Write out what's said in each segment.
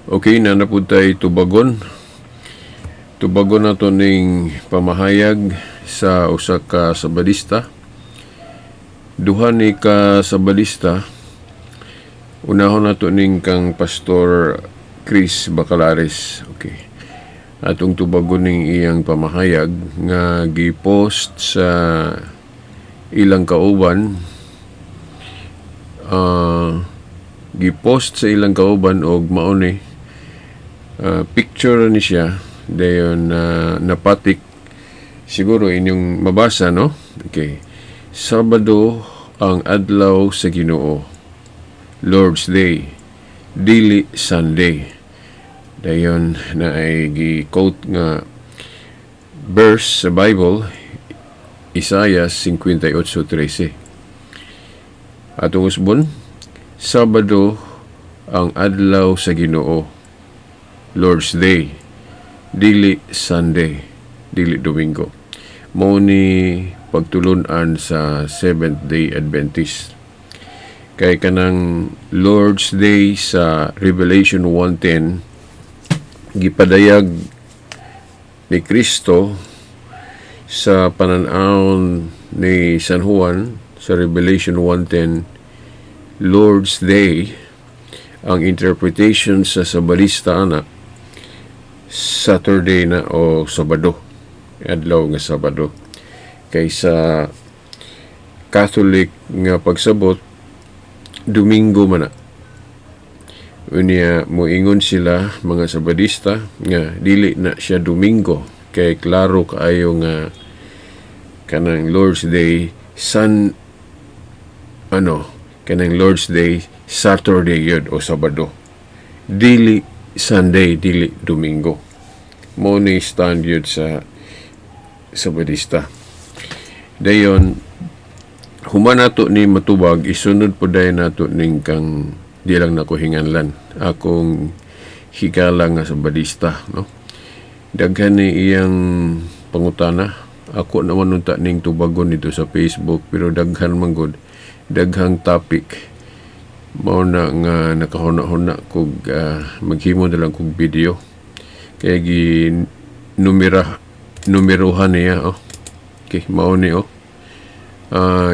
Okay, naa na pud tay tubagon. Tubagon nato ning pamahayag sa usa ka Sabadista. Duha ni ka Sabadista. Unahon nato ning kang Pastor Chris Bacalares. Okay. Atong tubagon ning iyang pamahayag nga gi-post sa ilang kauban, gi-post sa ilang kauban og mao ni picture ni siya, dayon napatik. Siguro inyong mabasa, no? Okay. "Sabado ang adlaw sa Ginoo, Lord's Day, dili Sunday." Dayon naay gi-quote nga verse sa Bible, Isaiah 58:13. Atong usbon: Sabado ang adlaw sa Ginoo, Lord's Day, dili Sunday, dili Domingo. Mao ni pagtulunan sa Seventh Day Adventist. Kay kanang Lord's Day sa Revelation 1:10, gipadayag ni Kristo sa panan-awon ni San Juan sa Revelation 1:10, Lord's Day. Ang interpretation sa Sabadista ana, Saturday na o Sabado, adlaw nga Sabado. Kay sa Catholic nga pagsabot, Domingo man na. Unya moingon sila mga Sabadista nga dili na siya Domingo kay klaro kaayo nga kanang Lord's Day sun ano kanang Lord's Day, Saturday yun o Sabado, dili Sunday, dili Domingo. Mao ni stand yun sa Sabadista. Dayon human nato ni matubag, isunod po dayon nato ning kang di lang nako hinganlan, akong higala nga Sabadista, no? Daghan ni iyang pangutana. Ako naman unta ning tubagon dito sa Facebook, pero daghan man gud, daghang topic. Mao na nga nakahuna-huna kog maghimo na lang kog video kay gi numera numerohan niya, oh. Okay, mao ni, oh.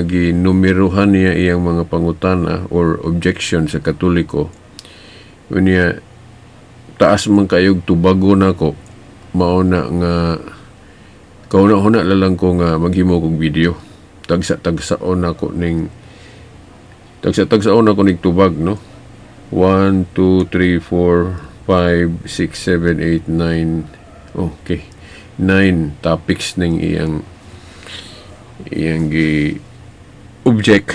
Ginumerohan niya iyang mga pangutana or objection sa Katoliko. Unya taas man kayog tubago nako. Mao na nga kauna-huna na lang ko nga maghimo kog video. Tagsa-tagsaon nako ning tagsa-tagsaon ako ning tubag, no? 1 2 3 4 5 6 7 8 9. Okay. 9 topics ning iyang iyang gi object.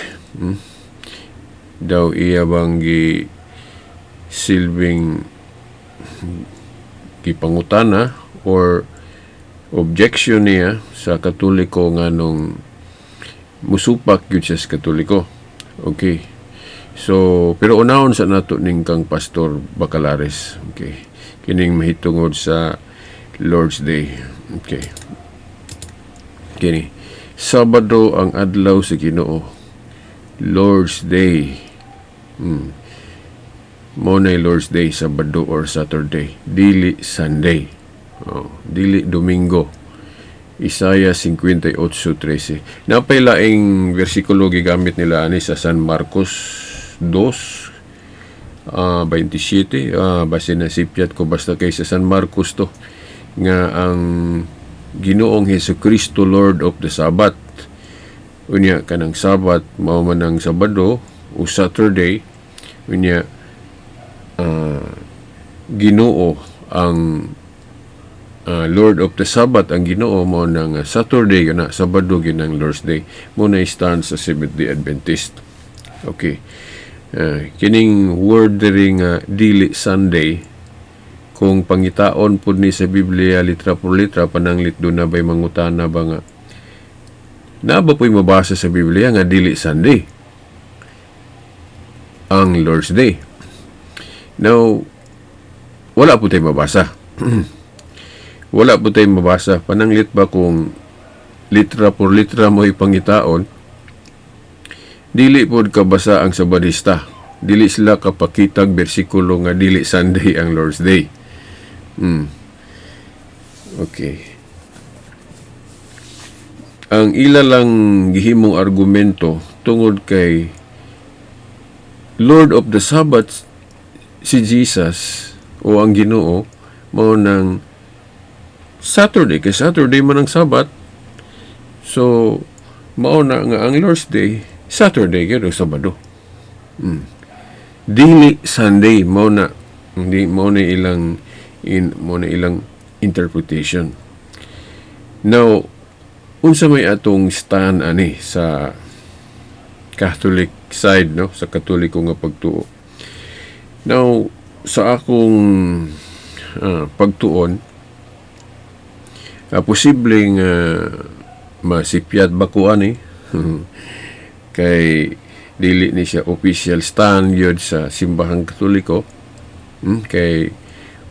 Daw iya bang gi silbing gipangutana or objection niya sa Katoliko nga nung musupak gyud siya sa Katoliko. Okay. So, pero unahon sa nato ning kang Pastor Bacalares. Okay. Kining mahitungod sa Lord's Day. Okay. Kini. "Sabado ang adlaw sa Ginoo. Lord's Day." Mao na Lord's Day, Sabado or Saturday. Dili Sunday. Oh, dili Domingo. Isaiah 58:13. Napay laing versikulo gigamit nila ani sa San Marcos 2 27, basta nasipyat ko, basta kay sa San Marcos to nga ang Ginoong Hesus Kristo, Lord of the Sabbath. Unya kanang Sabbath mao man ang Sabado o Saturday. Unya Ginoo ang Lord of the Sabbath ang Ginoo, mao nang Saturday yun na, Sabado gyud ang Lord's Day. Mao na stand sa Seventh Day Adventist. Okay. Kining word diri nga dili Sunday, kung pangitaon pud ni sa Biblia litra por litra, pananglit duna bay mangutana ba nga naa ba po'y mabasa sa Biblia nga dili Sunday ang Lord's Day? Now, wala po tayo mabasa. Wala po tayo mabasa. Pananglit ba kung litra por litra mo ipangitaon, dili pod kabasa ang Sabadista. Dili sila kapakitag bersikulo nga dili Sunday ang Lord's Day. Okay. Ang ila lang gihimong argumento, tungod kay Lord of the Sabbath si Jesus o ang Ginoo, mao nang Saturday, kay Saturday man ang Sabbath. So mao na nga ang Lord's Day Saturday gyud o Sabado. Dili Sunday. Mao na hindi mao na ilang interpretation. Now, unsa may atong stand ani sa Catholic side, no, sa Katoliko nga pagtuo? Now, sa akong pagtuon, posibleng masipyat ba ko ani kay dili ni siya official stand gyud sa Simbahang Katoliko, kay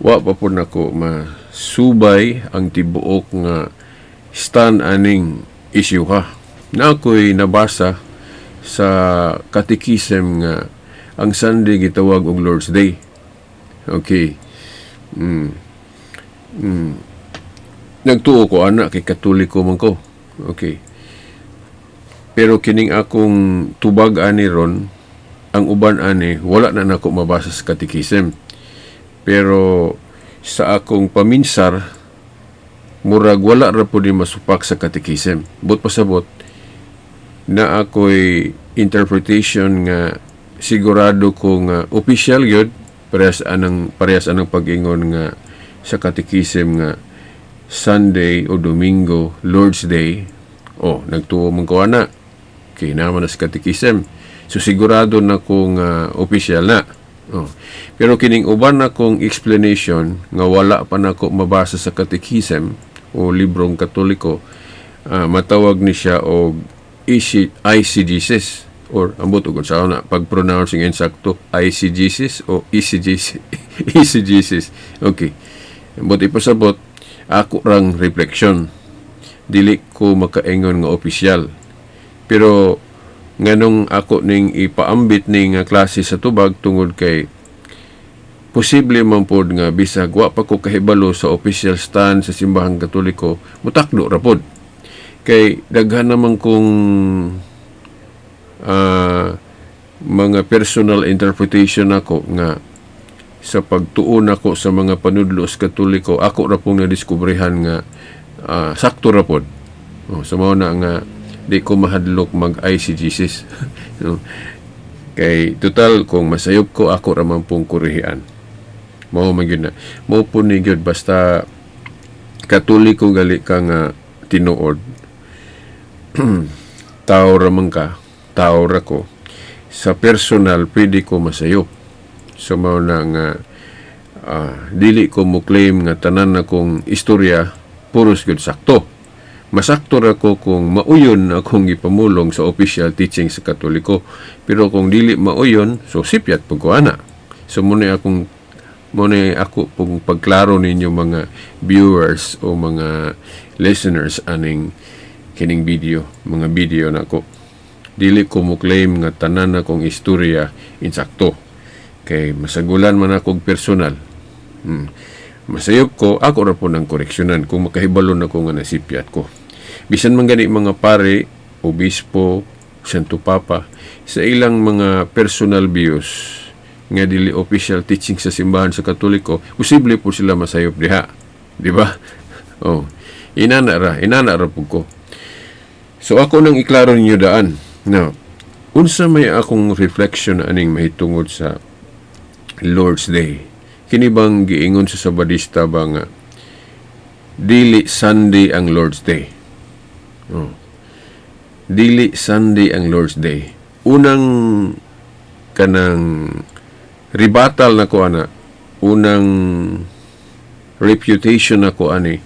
wa pa po nako masubay ang tibuok nga stand aning issue ha. Na ako'y nabasa sa Catechism nga ang Sunday gitawag og Lord's Day. Okay. Nagtuo ko ana kay Katoliko man ko. Okay. Pero kining akong tubag ani ron, ang uban ani wala na nako mabasa sa Catechism. Pero sa akong paminsar, murag wala ra pud ni masupak sa Catechism. But pasabot na ako'y interpretation nga sigurado ko nga official gyud, parehas anang pag-ingon nga sa Catechism nga Sunday o Domingo Lord's Day. Oh, nagtuo man ko ana kay naman na sa Catechism, so sigurado na ko nga official na. Oh. Pero kining uban na kong explanation nga wala pa nako mabasa sa Catechism o librong Katoliko, matawag ni siya og eisegesis or ambot og unsa na pag-pronounce ng insakto, eisegesis o eisegesis, eisegesis. Okay. Ambot ipasabot, ako rang reflection. Dili ko makaingon nga opisyal. Pero nganong ako ning ipaambit ning nga klase sa tubag, tungod kay posible man pod nga bisag wa pa ko kahibalo sa official stand sa Simbahang Katoliko, mutakdo ra pod. Kay daghan naman kong mga personal interpretation nako nga sa pagtuon nako sa mga panudlo sa Katoliko, ako ra pong nadiskubrehan nga sakto ra pod. Oh, sa mao na nga di ko mahadlok mag eisegesis, no? Kay total kung masayop ko, ako ra man pong kurihian. Mao man gyud na, mao po ni gyud, basta Katoliko gali ka nga tinuod, tao ra man ka, tao ra ko. Sa personal pwede ko masayop. So mao na nga dili ko mo claim nga tanan na kong istorya puros gyud sakto. Masakto ra ko kung mauyon akong gipamulong sa official teaching sa Katoliko, pero kung dili mauyon, so sipyat pud ko ana. So mo na ako pong pagklaro ninyo, mga viewers o mga listeners, aning kining video, mga video nako. Dili ko mo claim nga tanan akong istorya insakto kay masagulan man akong personal. Masayop ko, ako ra po ng koreksyonan kung makahibalo na ko nga nasipyat ko. Bisan man gani mga pare, obispo, Santo Papa, sa ilang mga personal views nga dili official teaching sa Simbahan sa Katoliko, posible po sila masayop diha. Di ba? Oh. Inana ra pud ko. So ako nang iklaro ninyo daan. Now, unsa may akong reflection aning mahitungod sa Lord's Day? Kini bang giingon sa Sabadista ba nga dili Sunday ang Lord's Day? Oh. Dili Sunday ang Lord's Day. Unang kanang rebuttal na ko ana, unang refutation na ko ani,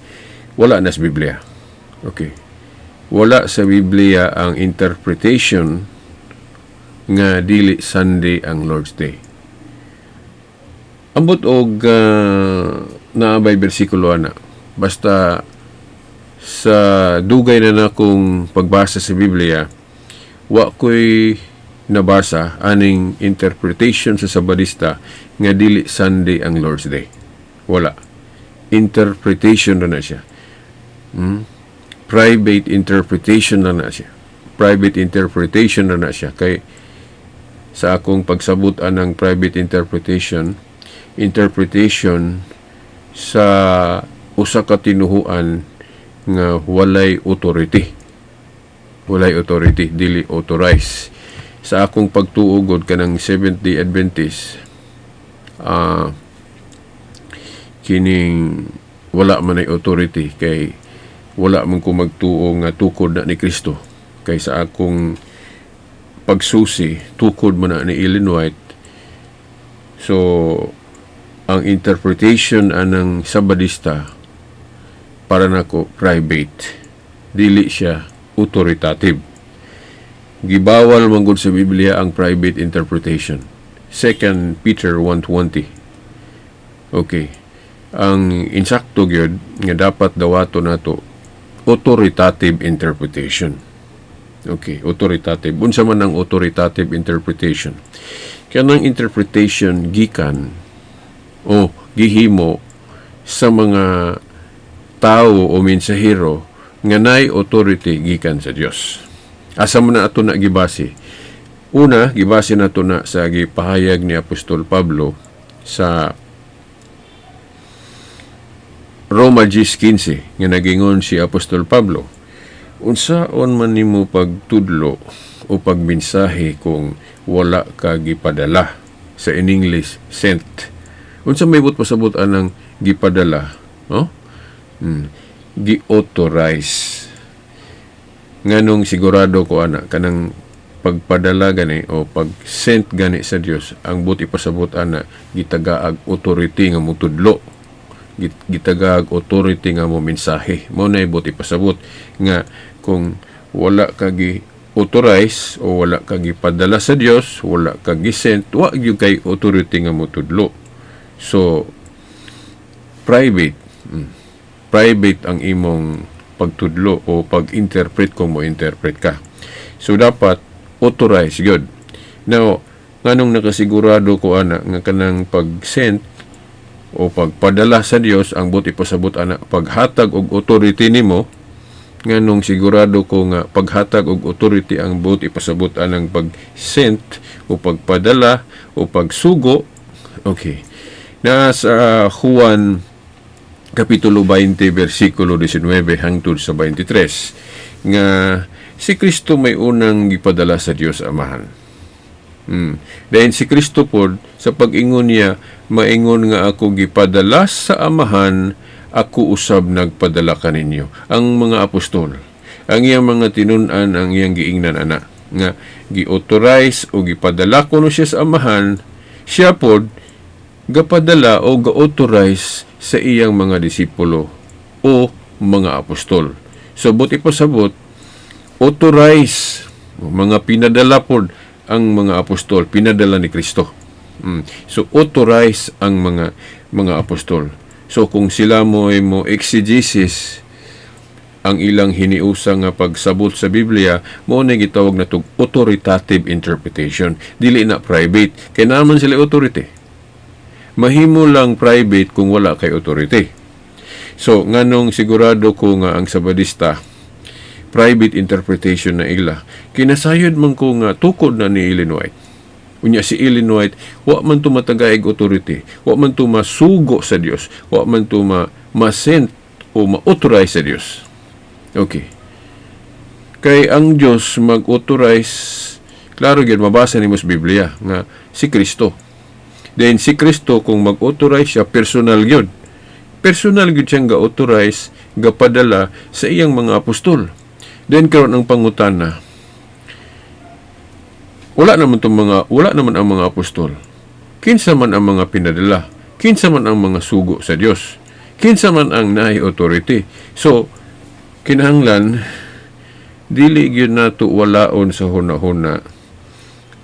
wala na sa Biblia. Okay. Wala sa Biblia ang interpretation nga dili Sunday ang Lord's Day. Ambot og naabay bersikulo ana. Basta sa dugay na nakong pagbasa sa Biblia, wa ko'y nabasa aning interpretation sa Sabadista nga dili Sunday ang Lord's Day. Wala. Interpretation na na siya. Private interpretation na na siya. Private interpretation na na siya. Kay sa akong pagsabot anang private interpretation, interpretation sa usa ka tinuhuan nga walay authority. Walay authority, dili authorized. Sa akong pagtuo gud, kanang Seventh Day Adventist, kining wala man ay authority kay wala man ko magtuo nga tukod na ni Kristo. Kay sa akong pagsusi, tukod man na ni Ellen White. So, ang interpretation anang Sabadista para nako private. Dili siya authoritative. Gibawal man gud sa Biblia ang private interpretation. 2 Peter 1:20. Okay. Ang insakto gyud nga dapat dawato nato, authoritative interpretation. Okay, authoritative. Unsa man ang authoritative interpretation? Kanang interpretation gikan o gihimo sa mga tao o mensahero nga nay authority gikan sa Dios. Asa man na ato na gibase? Una, gibase nato na sa gipahayag ni Apostol Pablo sa Roma 10:15 nga nagingon si Apostol Pablo, "Unsaon man nimo pagtudlo o pagmensahe kung wala ka gipadala?" Sa in English, sent. Unsa may buot pasabot anang gipadala, no? Gi-authorize. Nganong sigurado ko ana? Kanang pagpadala gani o pag-sent gani sa Dios, ang buot ipasabot ana, gitagaag authority nga mutudlo, gitagaag authority nga mo mensahe. Mao na buot ipasabot nga kung wala ka gi authorize o wala ka gipadala sa Dios, wala ka gi-sent, wa gyud kay authority nga motudlo. So private, private ang imong pagtudlo o pag-interpret kung mo interpret ka. So dapat authorize gyud. Now, nganong nakasigurado ko ana nga kanang pag-sent o pagpadala sa Dios, ang buot ipasabot ana, paghatag og authority nimo? Nganong sigurado ko nga paghatag og authority ang buot ipasabot anang pag-sent o pagpadala o pagsugo? Okay, na sa Juan Kapitulo 20 versikulo 19 hangtod sa 23 nga si Kristo may unang gipadala sa Dios Amahan. Dahil si Kristo pod sa pag-ingon niya, "Maingon nga ako gipadala sa Amahan, ako usab nagpadala kaninyo." Ang mga apostol, ang iyang mga tinun-an, ang iyang giingnan ana nga gi-authorize o gipadala kuno siya sa Amahan, siya pod gapadala o ga-authorize sa iyang mga disipulo o mga apostol. So buot ipasabot, authorize, mga pinadala pod ang mga apostol, pinadala ni Kristo. So authorize ang mga apostol. So kung sila mo ay mo exegesis, ang ilang hiniusa nga pagsabot sa Biblia, mao na gitawag na tog authoritative interpretation. Dili na private kay naa man sila authority. Mahimo lang private kung wala kay authority. So nganong sigurado ko nga ang Sabadista private interpretation na ila? Kinasayod man ko nga tukod na ni Ellen White. Unya si Ellen White, wa man to matagaig authority, wa man to masugo sa Dios, wa man to ma-sent o ma-authorize sa Dios. Okay. Kay ang Dios mag-authorize, klaro gyud mabasa nimo sa Biblia nga si Kristo. Then si Kristo kung mag-authorize siya, personal gyud. Personal gyud siyang ga-authorize, gapadala sa iyang mga apostol. Then karon ang pangutana, wala naman ang mga apostol. Kinsa man ang mga pinadala? Kinsa man ang mga sugo sa Dios? Kinsa man ang naay authority? So kinahanglan dili gyud nato walaon sa huna-huna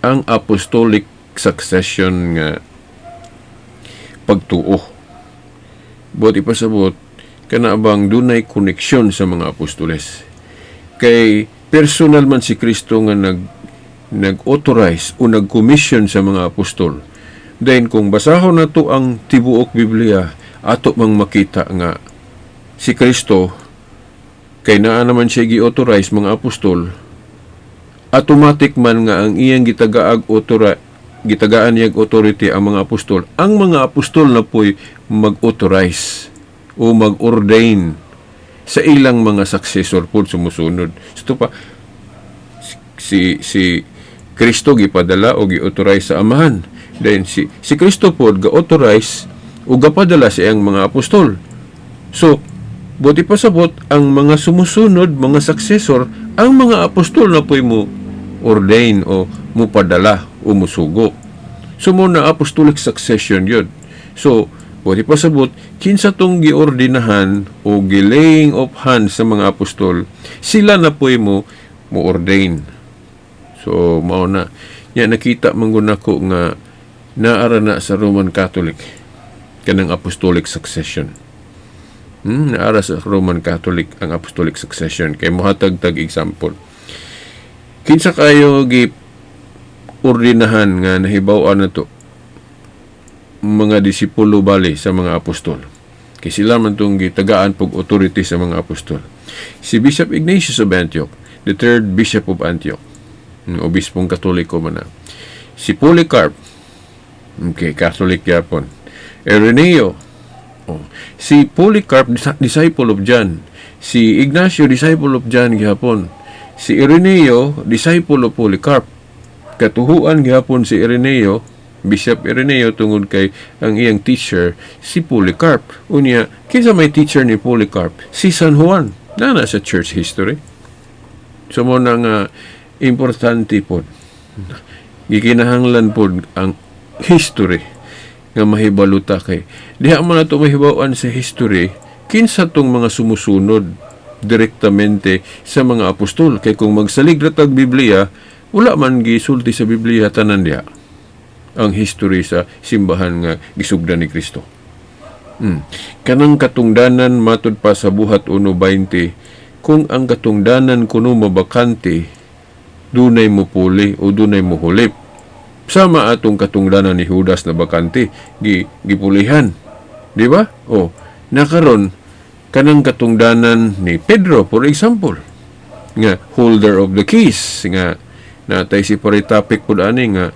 ang apostolic succession nga pagtuo. Buot ipasabot, kana bang dunay koneksyon sa mga apostoles? Kay personal man si Kristo nga nag nag-authorize o nag-commission sa mga apostol. Then kung basahon nato ang tibuok Biblia, ato mang makita nga si Kristo, kay naa naman siya gi-authorize mga apostol, automatic man nga ang iyang gitagaag authori gitagaan niyag authority ang mga apostol. Ang mga apostol na po'y mag-authorize o mag-ordain sa ilang mga successor po, sumusunod. So, pa si si Kristo gipadala o gi-authorize sa Amahan. Then si si Kristo pod ga-authorize o gapadala sa iyang mga apostol. So, buot ipasabot, ang mga sumusunod, mga successor, ang mga apostol na po'y mo ordain o mupadala o musugo. So mao na apostolic succession yun. So, buot ipasabot, kinsa tong giordinahan o gilaying of hands sa mga apostol, sila na po'y mo ordain. So, mao na. Ya, nakita man gud nako nga naara na sa Roman Catholic kanang apostolic succession. Naara sa Roman Catholic ang apostolic succession kay mohatag tag example. Kinsa kayo gi ordinahan nga nahibaw-an na to mga disipulo bali sa mga apostol? Kay sila man tong gitagaan pog authority sa mga apostol. Si Bishop Ignatius of Antioch, the third bishop of Antioch, obispong Katoliko man na. Si Polycarp, okay, Catholic yapon. Ireneo, oh. Si Polycarp, disciple of John. Si Ignacio, disciple of John gihapon. Si Ireneo, disciple of Polycarp. Katuhuan gihapon si Ireneo, Bishop Ireneo, tungod kay ang iyang teacher si Polycarp. Unya, kinsa may teacher ni Polycarp? Si San Juan. Na sa church history. So mao na nga importante pod. Gikinahanglan pod ang history nga mahibalo ta, kay diha man nato mahibaw-an sa history kinsa tong mga sumusunod direktamente sa mga apostol, kay kung magsalig ra tag Biblia, wala man gisulti sa Biblia tanan diha ang history sa simbahan nga gisugdan ni Kristo. Kanang katungdanan, matud pa sa Buhat 1:20, kung ang katungdanan kuno mabakante, dunay mo puli o dunay mo hulip. Sama atong katungdanan ni Judas na bakante, gipulihan. Di ba? O, nakaron kanang katungdanan ni Pedro, for example, nga holder of the keys, nga natay si topic pud ani nga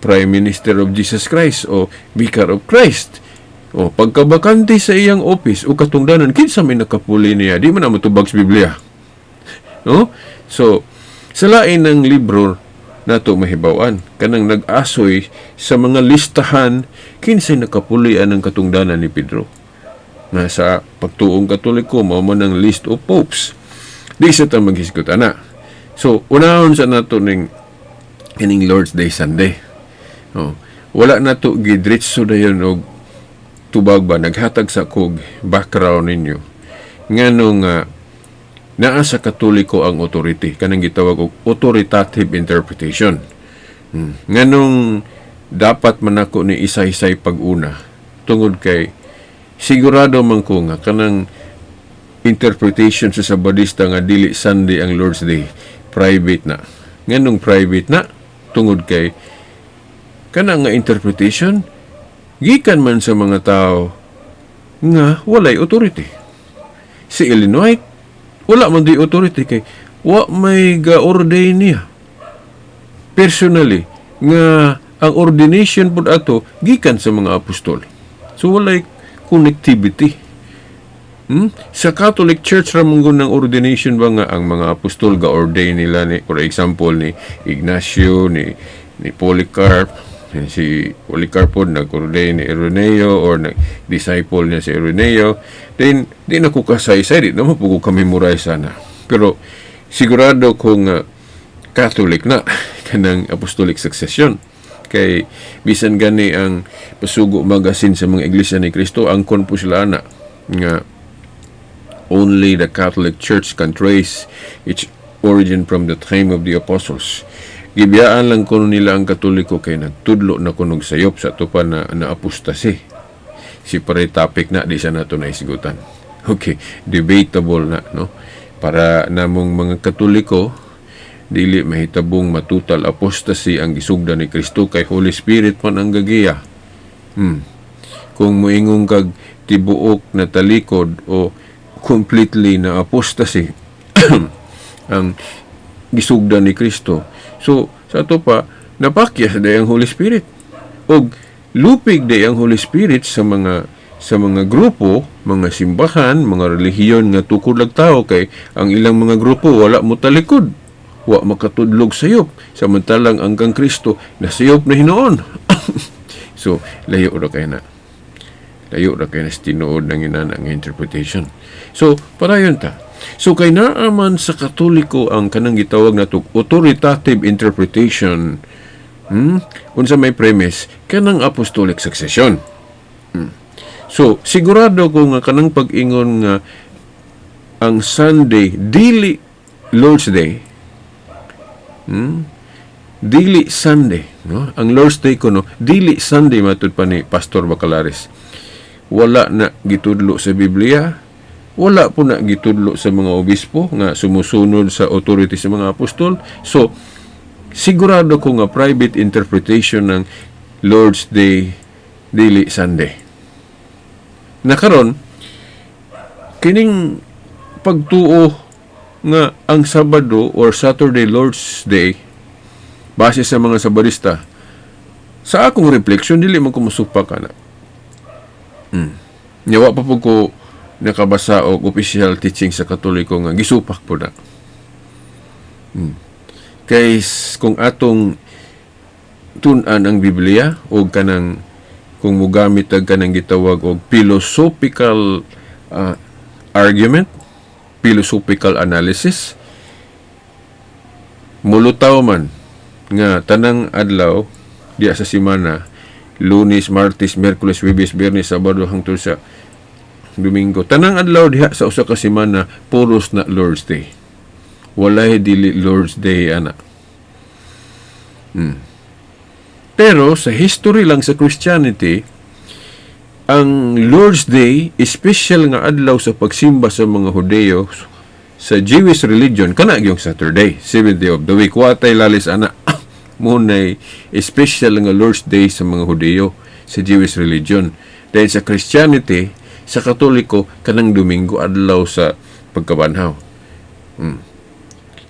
Prime Minister of Jesus Christ o Vicar of Christ. O pagkabakante sa iyang office o katungdanan, kinsa may nakapuli niya? Di man na matubag sa Biblia. No? So, sa lain ng libro nato mahibaw-an kanang nag-asoy sa mga listahan kinsay nakapulian ang katungdanan ni Pedro. Nga sa pagtuong Katoliko, mao man ang list of popes. Di sa ta maghisgot ana. So, unahon sa nato ning kining Lord's Day Sunday. Oh, wala na to gidritso dayon og tubag ba, naghatag sa kog background ninyo nganong naa sa Katoliko ang authority, kanang gitawag og authoritative interpretation. Nganong dapat man ako ni isay-isay pag-una, tungod kay sigurado man ko nga kanang interpretation sa Sabadista nga dili Sunday ang Lord's Day, private na. Nganong private na? Tungod kay kanang nga interpretation gikan man sa mga tao nga walay authority. Si Ellen White, wala man di authority kay wa may ga-ordain niya personally, nga ang ordination pud ato gikan sa mga apostol. So walay connectivity. Sa Catholic Church ra man gud ng ordination ba, nga ang mga apostol ga-ordain nila ni, for example, ni Ignacio, ni Polycarp. Si Polycarp pod nag-ordain ni Ireneo or nag disciple niya si Ireneo. Then di na ko kasaysay, di na mo po ko ka-memorize sana. Pero sigurado ko nga Catholic na kanang apostolic succession, kay bisan gani ang Pasugo Magazine sa mga Iglesia ni Cristo, angkon po sila ana nga only the Catholic Church can trace its origin from the time of the apostles. Gibiyaan lang kuno nila ang Katoliko kay nagtudlo na kunog sayop sa ato pa na na apostasi. Si pare topic na di sa nato na isgutan. Okay, debatable na, no? Para namong mga Katoliko, Dili mahitabong matutal apostasy ang gisugdan ni Kristo kay Holy Spirit man ang gagiya. Kung moingon kag tibuok na talikod o completely na apostasy ang gisugdan ni Kristo. So, sa ato pa, napakyas day ang Holy Spirit. Og lupig day ang Holy Spirit sa mga grupo, mga simbahan, mga relihiyon nga tukod lag tao kay ang ilang mga grupo wala mo talikod, wa makatudlog sayop, samantalang ang kang Kristo nasayop na hinuon. So, layo ra kay na. Layo ra kay na sa tinuod ng inana nga interpretation. So, padayon ta. So, kay naaman sa Katoliko ang kanang gitawag nato authoritative interpretation, Unsa may premise? Kanang apostolic succession. So, sigurado ko nga kanang pag-ingon nga ang Sunday dili Lord's Day. Dili Sunday, no? Ang Lord's Day kuno dili Sunday matud pa ni Pastor Bacalares. Wala na gitudlo sa Biblia, wala po na gitudlo sa mga obispo nga sumusunod sa authority sa mga apostol. So, sigurado ko nga private interpretation ng Lord's Day dili Sunday. Nakaron, kining pagtuo nga ang Sabado or Saturday Lord's Day base sa mga Sabadista, sa akong reflection, dili man ko mosupak ana. Nya wa pa po ko nakabasa og official teaching sa Katoliko nga gisupak po na. Kay kung atong tun-an ang Biblia o kanang kung mogamit ang kanang gitawag og philosophical argument, philosophical analysis, mulutaw man nga tanang adlaw diya sa simana, Lunes, Martes, Miyerkules, Huwebes, Biyernes, Sabado hangtod sa Domingo. Tanang adlaw diha sa usa ka semana puros na Lord's Day. Walay dili Lord's Day ana. Pero sa history lang sa Christianity, ang Lord's Day, special nga adlaw sa pagsimba sa mga Hudeo sa Jewish religion, kana gyung Saturday, seventh day of the week. Watay lalis ana. Munay special nga Lord's Day sa mga Hudeo sa Jewish religion. Dahil sa Christianity, sa Katoliko, kanang Domingo, adlaw sa pagkabanhaw.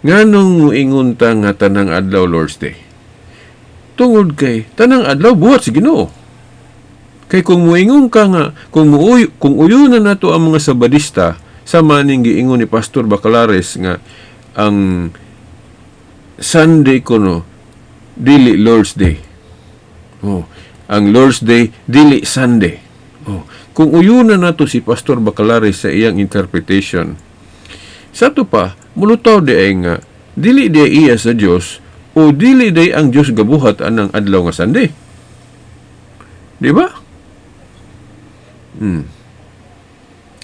Nganong moingon ta nga tanang adlaw Lord's Day? Tungod kay tanang adlaw buhat si Ginoo. Kay kung moingon ka nga kung uyunan nato ang mga Sabadista sa maning giingon ni Pastor Bacalares nga ang Sunday kuno dili Lord's Day. Oh, ang Lord's Day dili Sunday. Oh, kung uyunan nato si Pastor Bacalares sa iyang interpretation, sa ato pa, mulutaw di ay nga dili di iya sa Dios o dili di ang Dios gabuhat anang adlaw nga Sunday. Di ba?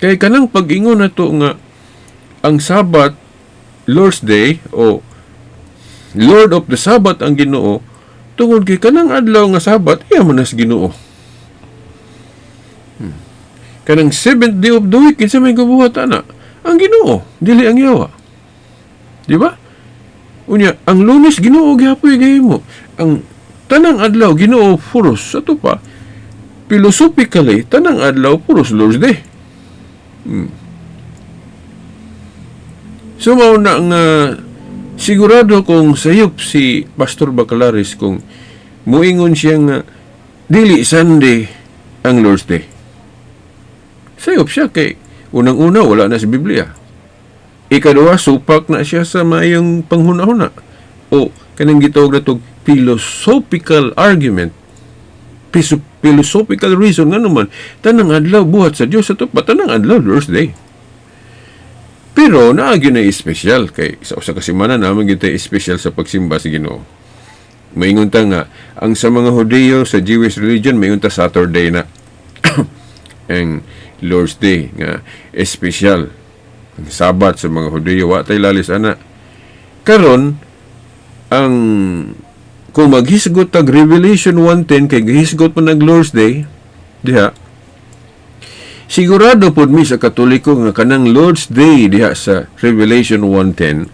Kay kanang pag-ingon nato nga ang Sabat Lord's Day o Lord of the Sabbath ang Ginoo, tungod kay kanang adlaw nga Sabat iya man nas Ginoo. Kanang seventh day of the week, kinsa may gabuhat ana? Ang Ginoo, dili ang yawa. Di ba? Unya, ang Lunes, Ginoo gihapoy gahimo. Ang tanang adlaw Ginoo puros. Sa ato pa, philosophically, tanang adlaw puros Lord's Day. So mao na nga sigurado kung sayop si Pastor Bacalares kung muingon siya nga dili Sunday ang Lord's Day. Sayop siya kay unang-una, wala na sa Biblia. Ikaduha, supak na siya sa mayong panghuna-huna. O kanang gitawag natog philosophical argument, philosophical reason nga naman, tanang adlaw buhat sa Dios, ato pa tanang adlaw Lord's Day. Pero naa gyud na espesyal kay sa usa ka semana naman gyud espesyal sa pagsimba sa Ginoo. Maingon ta nga ang sa mga Hudiyo sa Jewish religion, maingon ta Saturday na ang Lord's Day nga espesyal. Ang Sabat sa mga Hudiyo, wa tay lalis ana. Karon, ang kung maghisgot tag Revelation 1:10 kay gihisgot pa nag Lord's Day diha, sigurado pod mi sa Katoliko nga kanang Lord's Day diha sa Revelation 1:10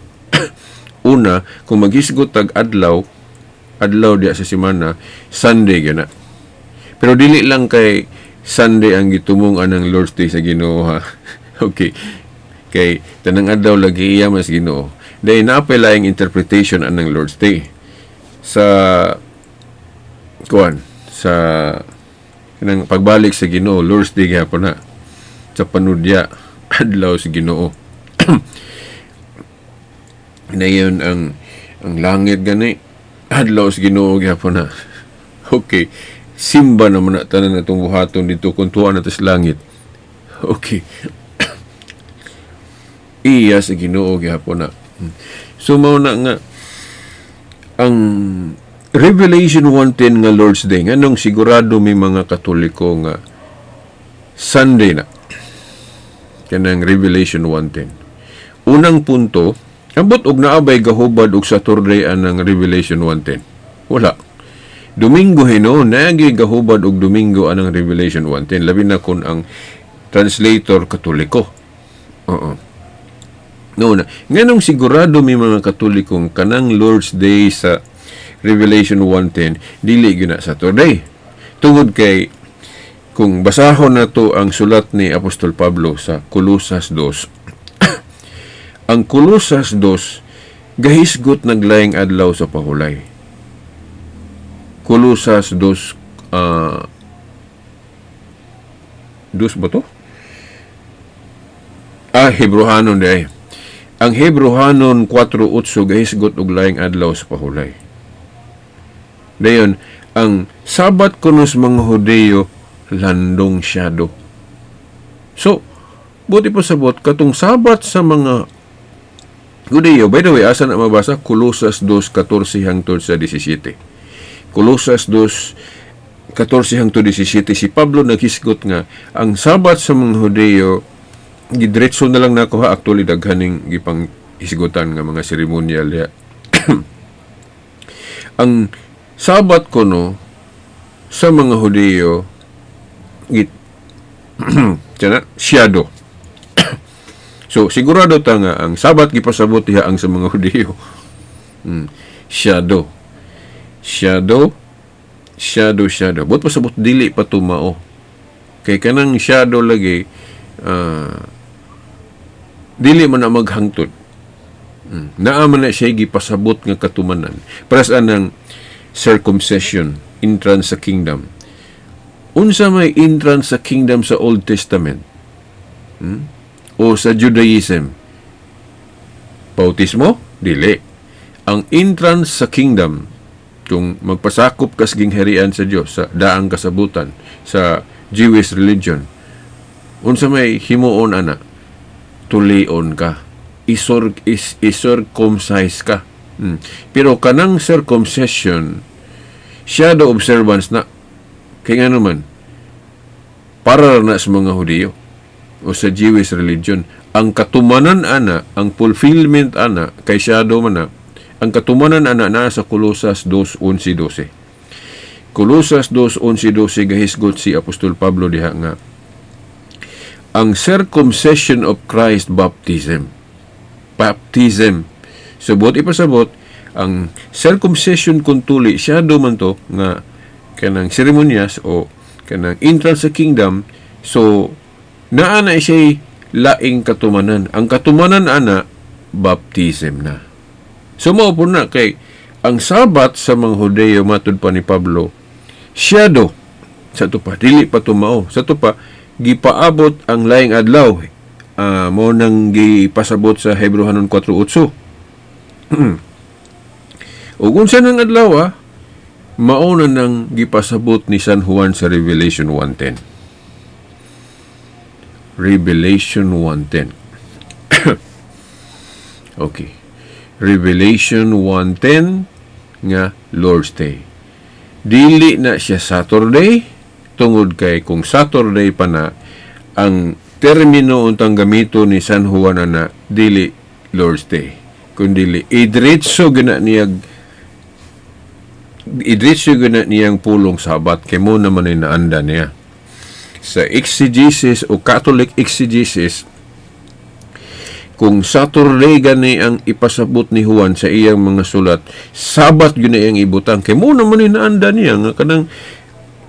Una, kung maghisgot tag adlaw, adlaw diya sa semana, Sunday gyud na. Pero dili lang kay Sunday ang gitumong anang Lord's Day sa Ginoo, ha. Okay. Kay tanang adlaw lagi iya mas Ginoo. Dahil naa laing interpretation anang Lord's Day. Sa kuan, sa kanang pagbalik sa Ginoo, Lord's Day gihapon na. Sa panudya, adlaw sa Ginoo. Nayon ang langit gani, adlaw sa Ginoo gihapon na. Okay. Simba naman na tanan atong buhaton dito kung tuwa na sa langit. Okay. Iya sa Ginoo gihapon na. So mao na nga ang Revelation 1:10 nga Lord's Day, nganong sigurado may mga Katoliko nga Sunday na kanang Revelation 1:10? Unang punto, ambot og naa bay gahubad og Saturday anang Revelation 1:10? Wala. Domingo hinuon naagi gahubad og Domingo anang Revelation 1:10, labi na kung ang translator Katoliko. Oo. No na. Nganong sigurado may mga Katolikong kanang Lord's Day sa Revelation 1:10 dili gyud na Saturday? Tungod kay kung basahon na to ang sulat ni Apostol Pablo sa Kolosas 2, ang Kolosas 2 gahisgot naglaing adlaw sa pahulay. Kolosas 2, 2 ba to? Ah, Hebrohanon diay. Ang Hebrohanon 4:8 gahisgot og laing adlaw sa pahulay. Dayon, ang Sabat kuno sa mga Hudeyo landong shadow. So, buot ipasabot katong Sabat sa mga Hudeyo, by the way, asa na mabasa? Kolosas 2:14 hangtod sa 17. Kolosas 2:14 hangtod 17, si Pablo naghisgot nga ang Sabat sa mga Hudeyo, gidiretso na lang nako ha, actually daghaning gipang hisgutan nga mga seremonyal diha. Ang Sabat kuno sa mga Hudeyo git kana shadow. So sigurado ta nga ang Sabat gipasabot diha ang sa mga Hudeyo. Shadow. Shadow, shadow, shadow. Buot pasabot dili pa tumao. Kay kanang shadow lagi dili man na maghangtod. Naa man na siya gipasabot nga katumanan. Para sa anang circumcision, entrance sa kingdom. Unsa may entrance sa kingdom sa Old Testament? O sa Judaism? Bautismo? Dili. Ang entrance sa kingdom, kung magpasakop kas gingharian sa Dios sa daang kasabutan sa Jewish religion, unsa may himuon ana? Tulion ka. Isor is i-circumcise ka. Pero kanang circumcision, shadow observance na. Kay nga naman, para na sa mga Hudiyo o sa Jewish religion. Ang katumanan ana, ang fulfillment ana, kay shadow man na, ang katumanan ana naa sa Kolosas 2:11-12. Kolosas 2:11-12, gahisgot si Apostol Pablo diha nga ang circumcision of Christ, baptism. Baptism. So, buot ipasabot, ang circumcision kung tuli, shadow man to, nga kanang seremonyas o kanang entrance sa kingdom, so, naa na siya laing katumanan. Ang katumanan ana, baptism na. So, mao po na kay ang Sabat sa mga Hudeyo matud pa ni Pablo, shadow sa to pa, dili pa tumao. Sa to pa, gipaabot ang laing adlaw. Mo nang gipasabot sa Hebrohanon 4:8. Ug unsa nang adlaw, mao na nang gipasabot ni San Juan sa Revelation 1:10. Revelation 1:10. Okay. Revelation 1:10 nga Lord's Day. Dili na siya Saturday tungod kay kung Saturday pa na ang termino untang gamito ni San Juan na dili Lord's Day kundili idiretso gina niyang pulong Sabat kay mo naman ay naanda niya sa exegesis o Catholic exegesis. Kung Saturday gani ang ipasabot ni Juan sa iyang mga sulat, Sabat gyud na iyang ibutang kay mo naman ni naanda niya nga kanang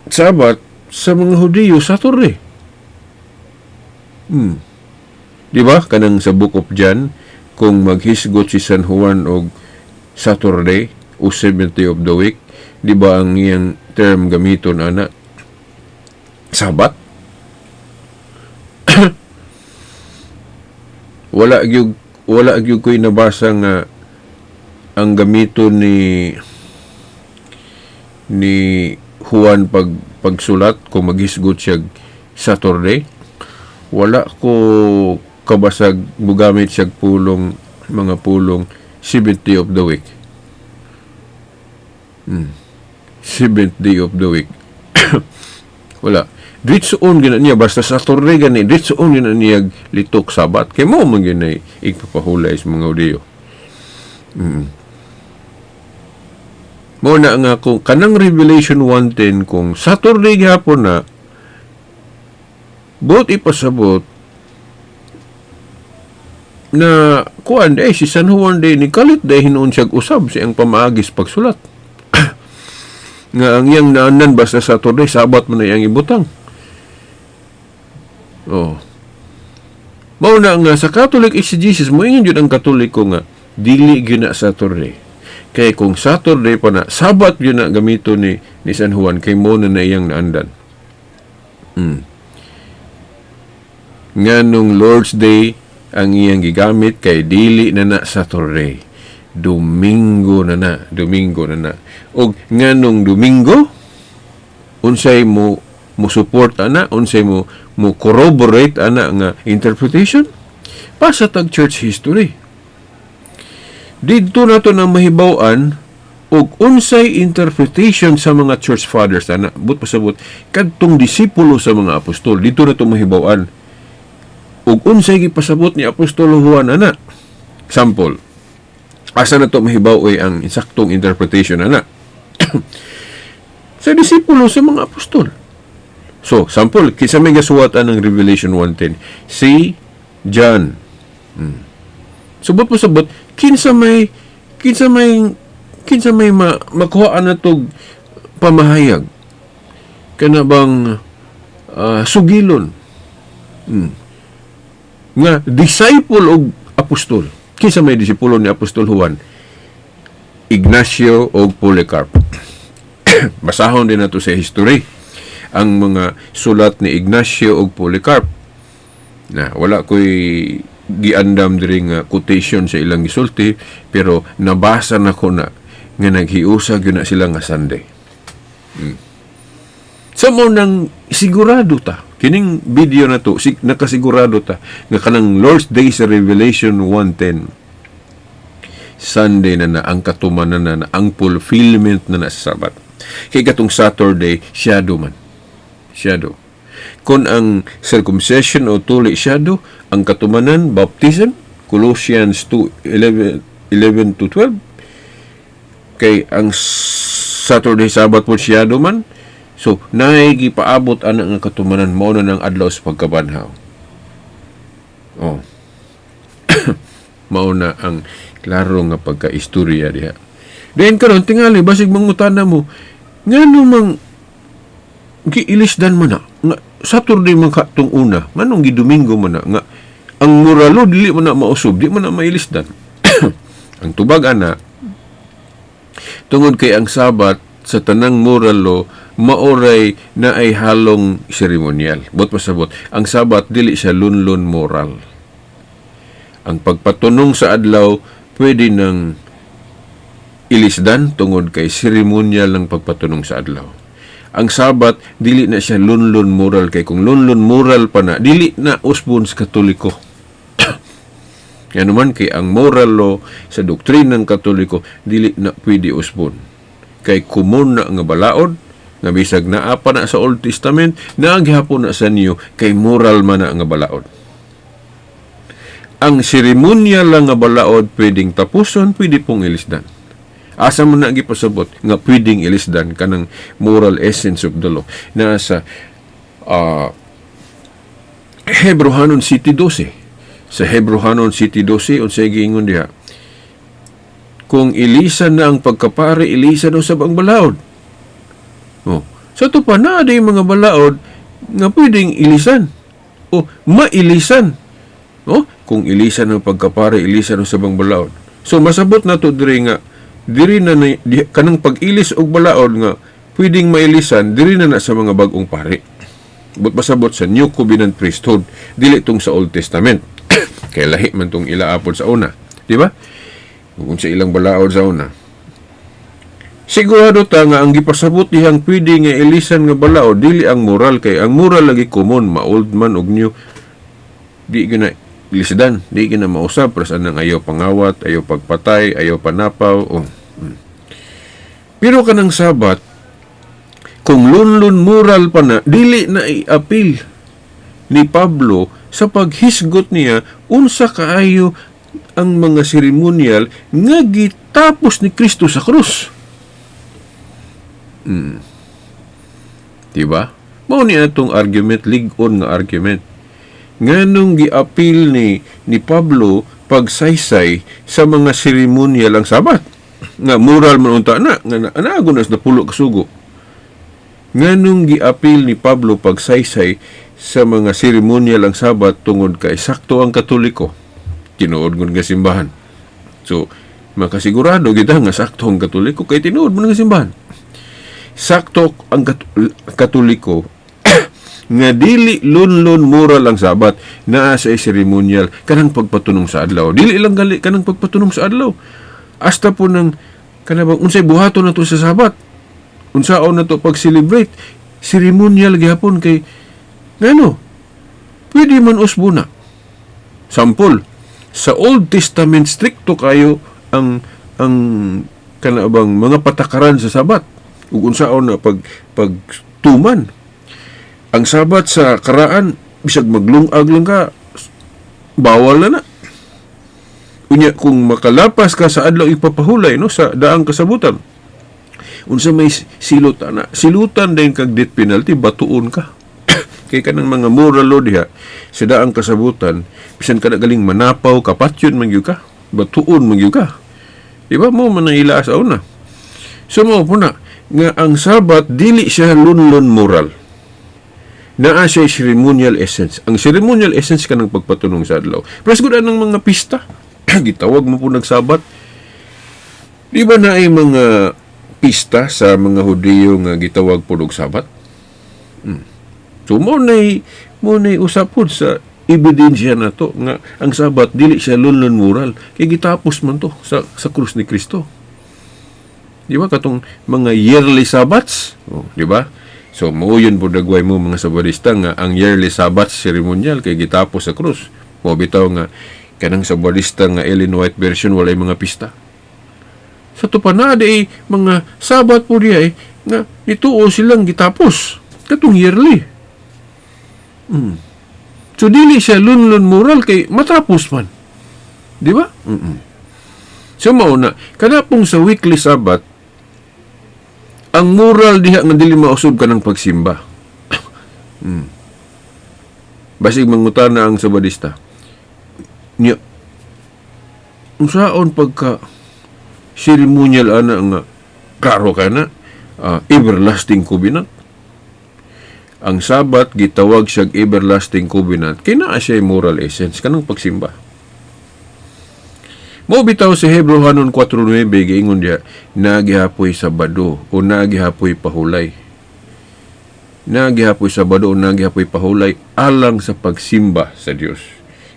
Sabat sa mga Hudiyo Saturday. Di ba? Kanang sa Book of John, kung maghisgot si San Juan og Saturday o seventh day of the week, di ba ang iyang term gamiton ana Sabat? Wala gyud ko'y nabasa nga ang gamiton ni Juan pag pagsulat kung maghisgot siya Saturday. Wala ko kabasag mugamit siya pulong, mga pulong seventh day of the week. Seventh day of the week, wala. Diretsoon gina niya basta Saturday gani, diretsoon gina niya litok Sabat kay mo man ginay igpapahulay sa mga Hudiyo. Mo na nga kung kanang Revelation 1:10, kung Saturday gihapon na buot ipasabot na kuan eh si San Juan day ni kalit day hinuon siya usab sa iyang pamaagis pagsulat nga ang iyang naanan basta Saturday, Sabat man na iyang ibutang. Oh. Mao na nga sa Catholic exegesis, moingon jud ang Katoliko nga dili gyud na Saturday. Kay kung Saturday pa na, Sabat gyud na gamito ni San Juan kay mo na na iyang naandan. Nganong Lord's Day ang iyang gigamit? Kay dili na na Saturday. Domingo na na, Domingo na na. Og nganong Domingo? Unsay mo support ana, unsay mo corroborate ana nga interpretation? Pasa tag church history. Didto nato na mahibaw-an og unsay interpretation sa mga church fathers ana, but pasabot kadtong disipulo sa mga apostol. Didto nato mahibaw-an og unsay gipasabot ni Apostol Juan ana. Sample, asa na to mahibaw oy ang insaktong interpretation ana? Sa disipulo sa mga apostol. So, sample, kinsa may gasuwat ang Revelation 1:10? Si John. Subot mo sabot, kinsa may makuha na tog pamahayag? Kana bang sugilon? Nga disciple og apostol. Kinsa may disipulo ni Apostol Juan? Ignacio og Polycarp. Basahon din nato sa history ang mga sulat ni Ignacio og Polycarp na wala ko'y giandam diri nga quotation sa ilang gisulti, pero nabasa na ko na nga naghiusa gyud na sila nga Sunday. Sa mo nang sigurado ta kining video na to, nakasigurado ta nga kanang Lord's Day sa Revelation 1:10, Sunday na na ang katumanan na, na ang fulfillment na na sa Sabat. Kay katong Saturday, shadow man, shadow. Kung ang circumcision o tuli shadow, ang katumanan baptism, Colossians 2:11, 11 to 12. Kay ang Saturday, Sabat po, shadow man. So naay gipaabot ana nga katumanan, mao na ng adlaw sa pagkabanhaw. Oh, mao na ang klaro nga pagkaistorya diha. Then karon tingali basig mangutana mo ngano mang giilisdan mo na nga Saturday man katong una, nganong gidomingo man na nga ang moral law dili man na mausog, di man na mailisdan? Ang tubag ana, tungod kay ang Sabat sa tanang moral law maoray na ay halong seremonyal. Buot pasabot, ang Sabat dili siya lunlun moral. Ang pagpatunong sa adlaw pwede nang ilisdan tungod kay seremonyal ng pagpatunong sa adlaw. Ang Sabat dili na siya lunlun moral kay kung lunlun moral pa na, dili na usbon sa Katoliko. Yan naman kay ang moral law sa doktrina ng Katoliko dili na pwede usbon. Kay common na nga balaod nga bisag naa pa na sa Old Testament, naa gihapon na sa New kay moral man na nga balaod. Ang seremonya lang nga balaod pwedeng tapuson, pwede pong ilisdan. Asa mo na gipasabot nga pwedeng ilisdan kanang moral essence of the law? Nasa Hebrohanon 7:12. Sa Hebrohanon 7:12, unsay giingon diha? Kung ilisan na ang pagkapari, ilisan usab ang balaod. Oh, sa ato pa naa diay mga balaod nga pwedeng ilisan o mailisan. Oh, kung ilisan ang pagkapari, ilisan usab ang balaod. So masabot na to diri nga diri na, kanang pag-ilis og balaod nga pwedeng mailisan diri na na sa mga bag-ong pari. But pasabot sa New Covenant priesthood, dili tong sa Old Testament. Kay lahi man tong ilaapod sa una, di ba? Kung sa ilang balaod sa una. Sigurado ta nga ang gipasabot dihang pwede nga ilisan nga balaod dili ang moral, kay ang moral lagi common, ma-old man og new, di gina ilisdan, di gina mausab para sa nang ayaw pangawat, ayaw pagpatay, ayaw panapaw. Oh. Pero kanang Sabat, kung lunlun moral pa na, dili na i-appeal ni Pablo sa paghisgot niya unsa kaayo ang mga seremonial nga gitapos ni Kristo sa krus. Diba? Mao ni atong argument, lig-on nga argument. Nganong gi-appeal ni Pablo pagsaysay sa mga seremonial ang Sabat? Nga moral man unta na, nga naago na sa napulo ka sugo. Nganong gi-appeal ni Pablo pagsaysay sa mga seremonial ang Sabat? Tungod kay sakto ang Katoliko. Tinuod ngun nga simbahan. So, makasigurado kita nga sakto ang Katoliko kay tinuod man nga simbahan. Sakto ang Katoliko nga dili lunlun moral ang Sabat, naa sa seremonial kanang pagpatunong sa adlaw. Dili lang gali kanang pagpatunong sa adlaw. Hasta po ng kanabang unsay buhaton nato sa Sabat. Unsaon nato pag-celebrate, ceremonial gihapon, kay ngano pwede man usbo na. Sample, sa Old Testament strikto kayo ang kanabang mga patakaran sa Sabat ug unsaon na pagtuman ang Sabat. Sa karaan, bisag maglungag lang ka, bawal na na. Unya kung makalapas ka sa adlaw ipapahulay, no, sa daang kasabutan, unsa may silot ana, silutan din kag death penalty, batuon ka, kay kanang mga moral law diha sa daang kasabutan, bisan ka na galing manapaw, kapatyon man gyud ka, batuon man gyud ka, di ba? Mo man ang ila sa una. So mao po na nga ang Sabat dili siya lunlun moral, naa siya ceremonial essence. Ang ceremonial essence kanang pagpatunong sa adlaw. Pero siguro anang mga pista gitawag mo po nagsabat, di ba, na ay mga pista sa mga Hudiyo nga gitawag po og Sabat. So mo nay usapod sa ebidensya na to nga ang Sabat dili siya lunlun moral kay gitapos man to sa krus ni Kristo. Di ba katong mga yearly Sabbaths? Oh, di ba? So mauyon po dagway mo mga Sabadista nga ang yearly Sabbath ceremonial kay gitapos sa krus. Mo bitaw nga kanang Sabadista nga Ellen White version walay mga pista. Sa to pa na di mga Sabat po diya eh, nga nituo silang gitapos katong yearly. So dili siya lunlun moral kay matapos man. Di ba? So mao na kana pong sa weekly Sabbath, ang moral diha nga dili mausab ka ng pagsimba. Basig mangutana ang Sabadista. Nya unsaon pagka ceremonial ana nga klaro ka na everlasting covenant? Ang Sabat gitawag siyag everlasting covenant kay naa siya moral essence kanang pagsimba. Mo bitaw sa Hebrew hanon 4:9 giingon diha, nagihapoy Sabado o nagihapoy pahulay. Nagihapoy Sabado o nagihapoy pahulay alang sa pagsimba sa Dios.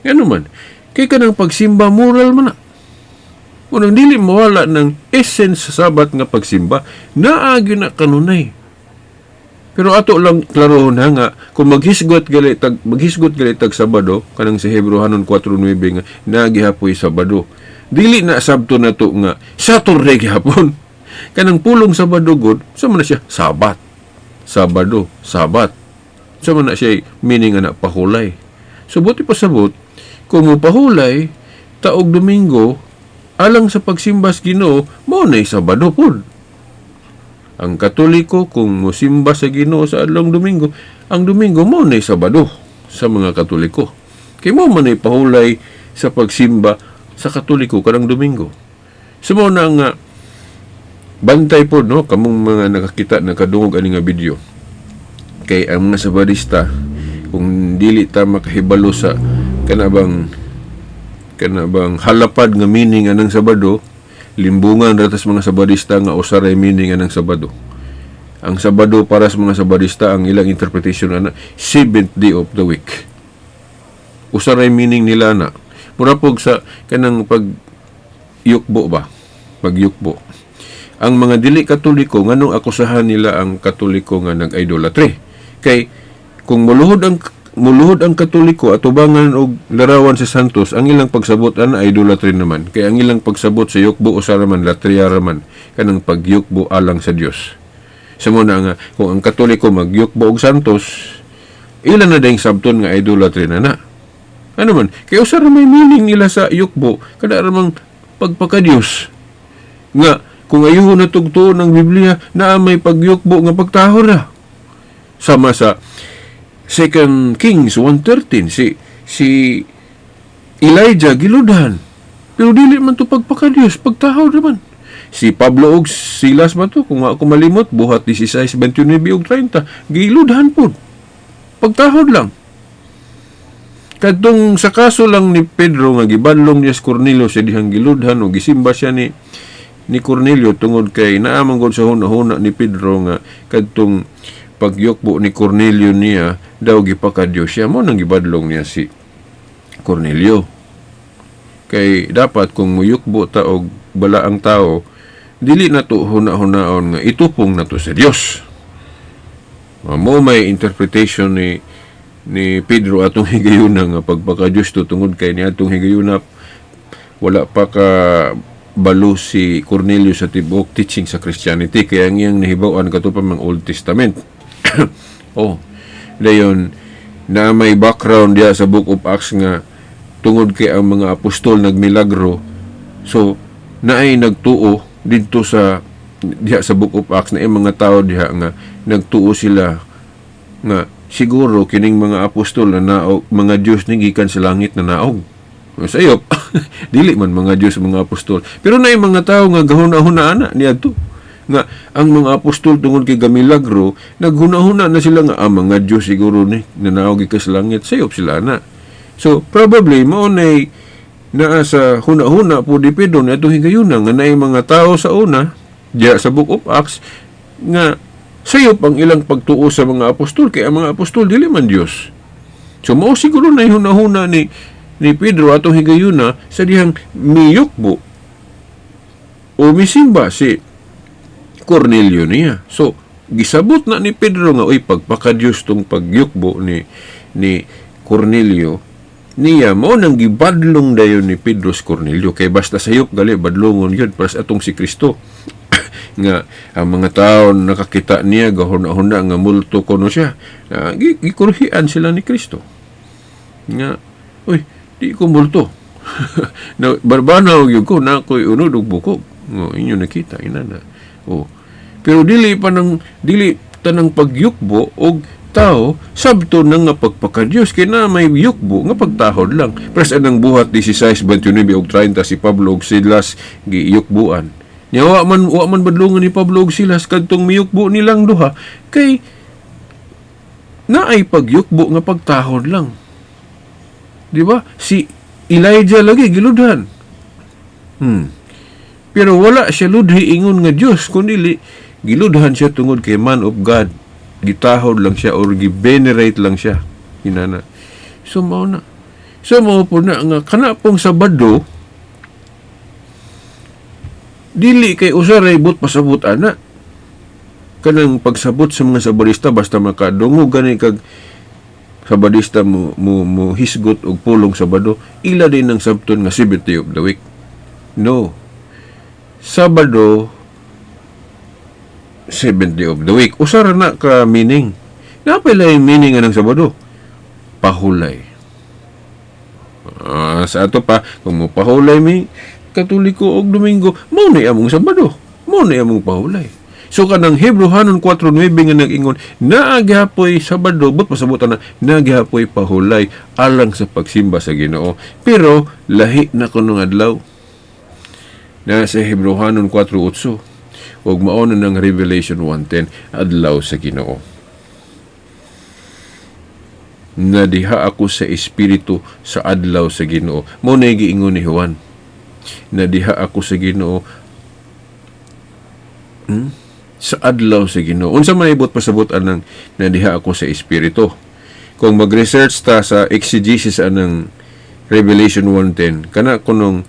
Ngano man? Kay kanang pagsimba moral man na. Unang dili mawala ng essence sa Sabat nga pagsimba, naagi na kanunay. Pero ato lang klarohon ha nga kung maghisgot gali tag Sabado kanang sa Hebrew hanon 4:9 nga nagihapoy Sabado. Dili na sabto na to nga Saturday gihapon. Kanang pulong Sabado gud, sa man na siya Sabat. Sabado, Sabat. Sa man na siya meaning nga na pahulay. So buti pasabot kung mo pahulay taog Domingo alang sa pagsimba sa Ginoo, mao na Sabado pud. Ang Katoliko kung mosimba sa Ginoo sa adlong Domingo, ang Domingo mo na Sabado sa mga Katoliko. Kay mao man ay pahulay sa pagsimba sa Katoliko kanang Domingo. So mao na nga bantay po, no, kamong mga nakakita, nakadungog ani nga video, kay ang mga Sabadista, kung dili ta makahibalo sa kana bang halapad nga meaning anang Sabado, limbungan ra tas mga Sabadista nga usa ray meaning anang Sabado. Ang Sabado para sa mga Sabadista, ang ilang interpretation ana, seventh day of the week. Usa ray meaning nila na. Mura pog sa kanang pag yukbo ba, pagyukbo. Ang mga dili Katoliko, nganong akusahan nila ang Katoliko nga nag-idolatry? Kay kung muluhod ang Katoliko atubangan og larawan sa santos, ang ilang pagsabot ana idolatry naman. Kay ang ilang pagsabot sa yukbo, usa ra man, latria ra man, kanang pagyukbo alang sa Dios. Sa mao na nga kung ang Katoliko magyukbo og santos, ilan na dayong sabton nga idolatry na na. Ano man, kay usa ra may meaning nila sa yukbo, kada ra mang pagpakadiyos. Nga kung ayuho na tugtuon ng Biblia, naa may pagyukbo nga pagtahod ra. Sama sa 2 Kings 1:13, si Elijah giludhan. Pero dili man to pagpakadiyos, pagtahod naman. Si Pablo og Silas man to, kung ako malimot, Buhat 16:29 ug 30, giludhan pud. Pagtahod lang. Kadtong sa kaso lang ni Pedro nga gibadlong niya si Cornelio sa dihang giludhan o gisimba siya ni Cornelio, tungod kay naa man gud sa huna-huna ni Pedro nga kadtong pagyukbo ni Cornelio niya daw gipakadiyos siya, mao nang gibadlong niya si Cornelio. Kay dapat kung muyukbo ta og balaang tao, dili na to huna-hunaon nga itupong na to sa Dios. Mao may interpretation ni Pedro atong higayuna nga pagpakadiyos to, tungod kay niadtong higayuna wala pa ka balo si Cornelio sa tibuok teaching sa Christianity, kaya ang iyang nahibaw-an kato pa mang Old Testament. Oh, dayon na may background diya sa Book of Acts nga tungod kay ang mga apostol nagmilagro, so naay nagtuo didto sa diha sa Book of Acts na mga tao diha nga nagtuo sila nga siguro kining mga apostol na naog, mga Diyos ni gikan sa langit na naog. Sayop, dili man mga Diyos mga apostol. Pero naay mga tao nga gahuna-huna ana niadto nga ang mga apostol, tungod kay gamilagro, naghuna-huna na sila nga ang mga Diyos siguro ni nanaog gikan sa langit. Sayop sila na. So probably mao nay naa sa huna-huna po di Pedro na itong higayuna nga naay mga tao sa una diya sa Book of Acts nga sayop ang ilang pagtuo sa mga apostol, kay ang mga apostol dili man Dios. So mao siguro na huna-huna ni Pedro atong higayuna sa dihang miyukbo o misimba si Cornelio niya. So gisabot na ni Pedro nga, uy, pagpakadiyos tong pagyukbo ni Cornelio niya. Mao nang gibadlong dayon ni Pedro si Cornelio, kay basta sayop gali badlongon yun para sa atong si Kristo nga ang mga tao nakakita niya gahuna-huna nga multo kuno siya. Gikurhian sila ni Kristo nga, "Uy, di ko multo na barbana og ko na ako'y unod og bukog nga inyo nakita inana." Oh, pero dili pa nang dili tanang pagyukbo og tao sabto na nga pagpakadiyos, kay na may yukbo nga pagtahod lang. Pres anang Buhat 16:29 og 30, si Pablo og Silas giyukbuan nya. Wa man badlongan ni Pablo og Silas kadtong miyukbo nilang duha, kay naay pagyukbo nga pagtahod lang, di ba? Si Elijah lagi giludhan. Pero wala siya ludhi ingon nga Dios, kundi giludhan siya tungod kay man of God. Gitahod lang siya or gi-venerate lang siya. Inana. So mao na. So mao po na nga kana pong Sabado, dili kay usa ray but pasabot ana. Kanang pagsabot sa mga Sabadista, basta makadungog gani kag Sabadista mo hisgot og pulong Sabado, ila din ang sabton nga seventh day of the week. No. Sabado, seventh day of the week. Usa ra na ka meaning. Napay laing meaning anang Sabado. Pahulay. Sa ato pa, kung mo pahulay mi Katoliko og Domingo, mao na among Sabado. Mao na among pahulay. So kanang Hebreohanon 4:9 nga nag-ingon naa gihapoy Sabado, but pasabot na naa gihapoy pahulay alang sa pagsimba sa Ginoo. Pero lahi na kuno adlaw. Na sa Hebreohanon 4:8 ug mao na ng Revelation 1:10, adlaw sa Ginoo. Nadiha ako sa espiritu sa adlaw sa Ginoo. Mao na giingon ni Juan. Nadiha ako sa Ginoo sa adlaw sa Ginoo. Unsa man ibot pasabot anang nadiha ako sa espiritu? Kung mag-research ta sa exegesis anang Revelation 1:10, kana kunong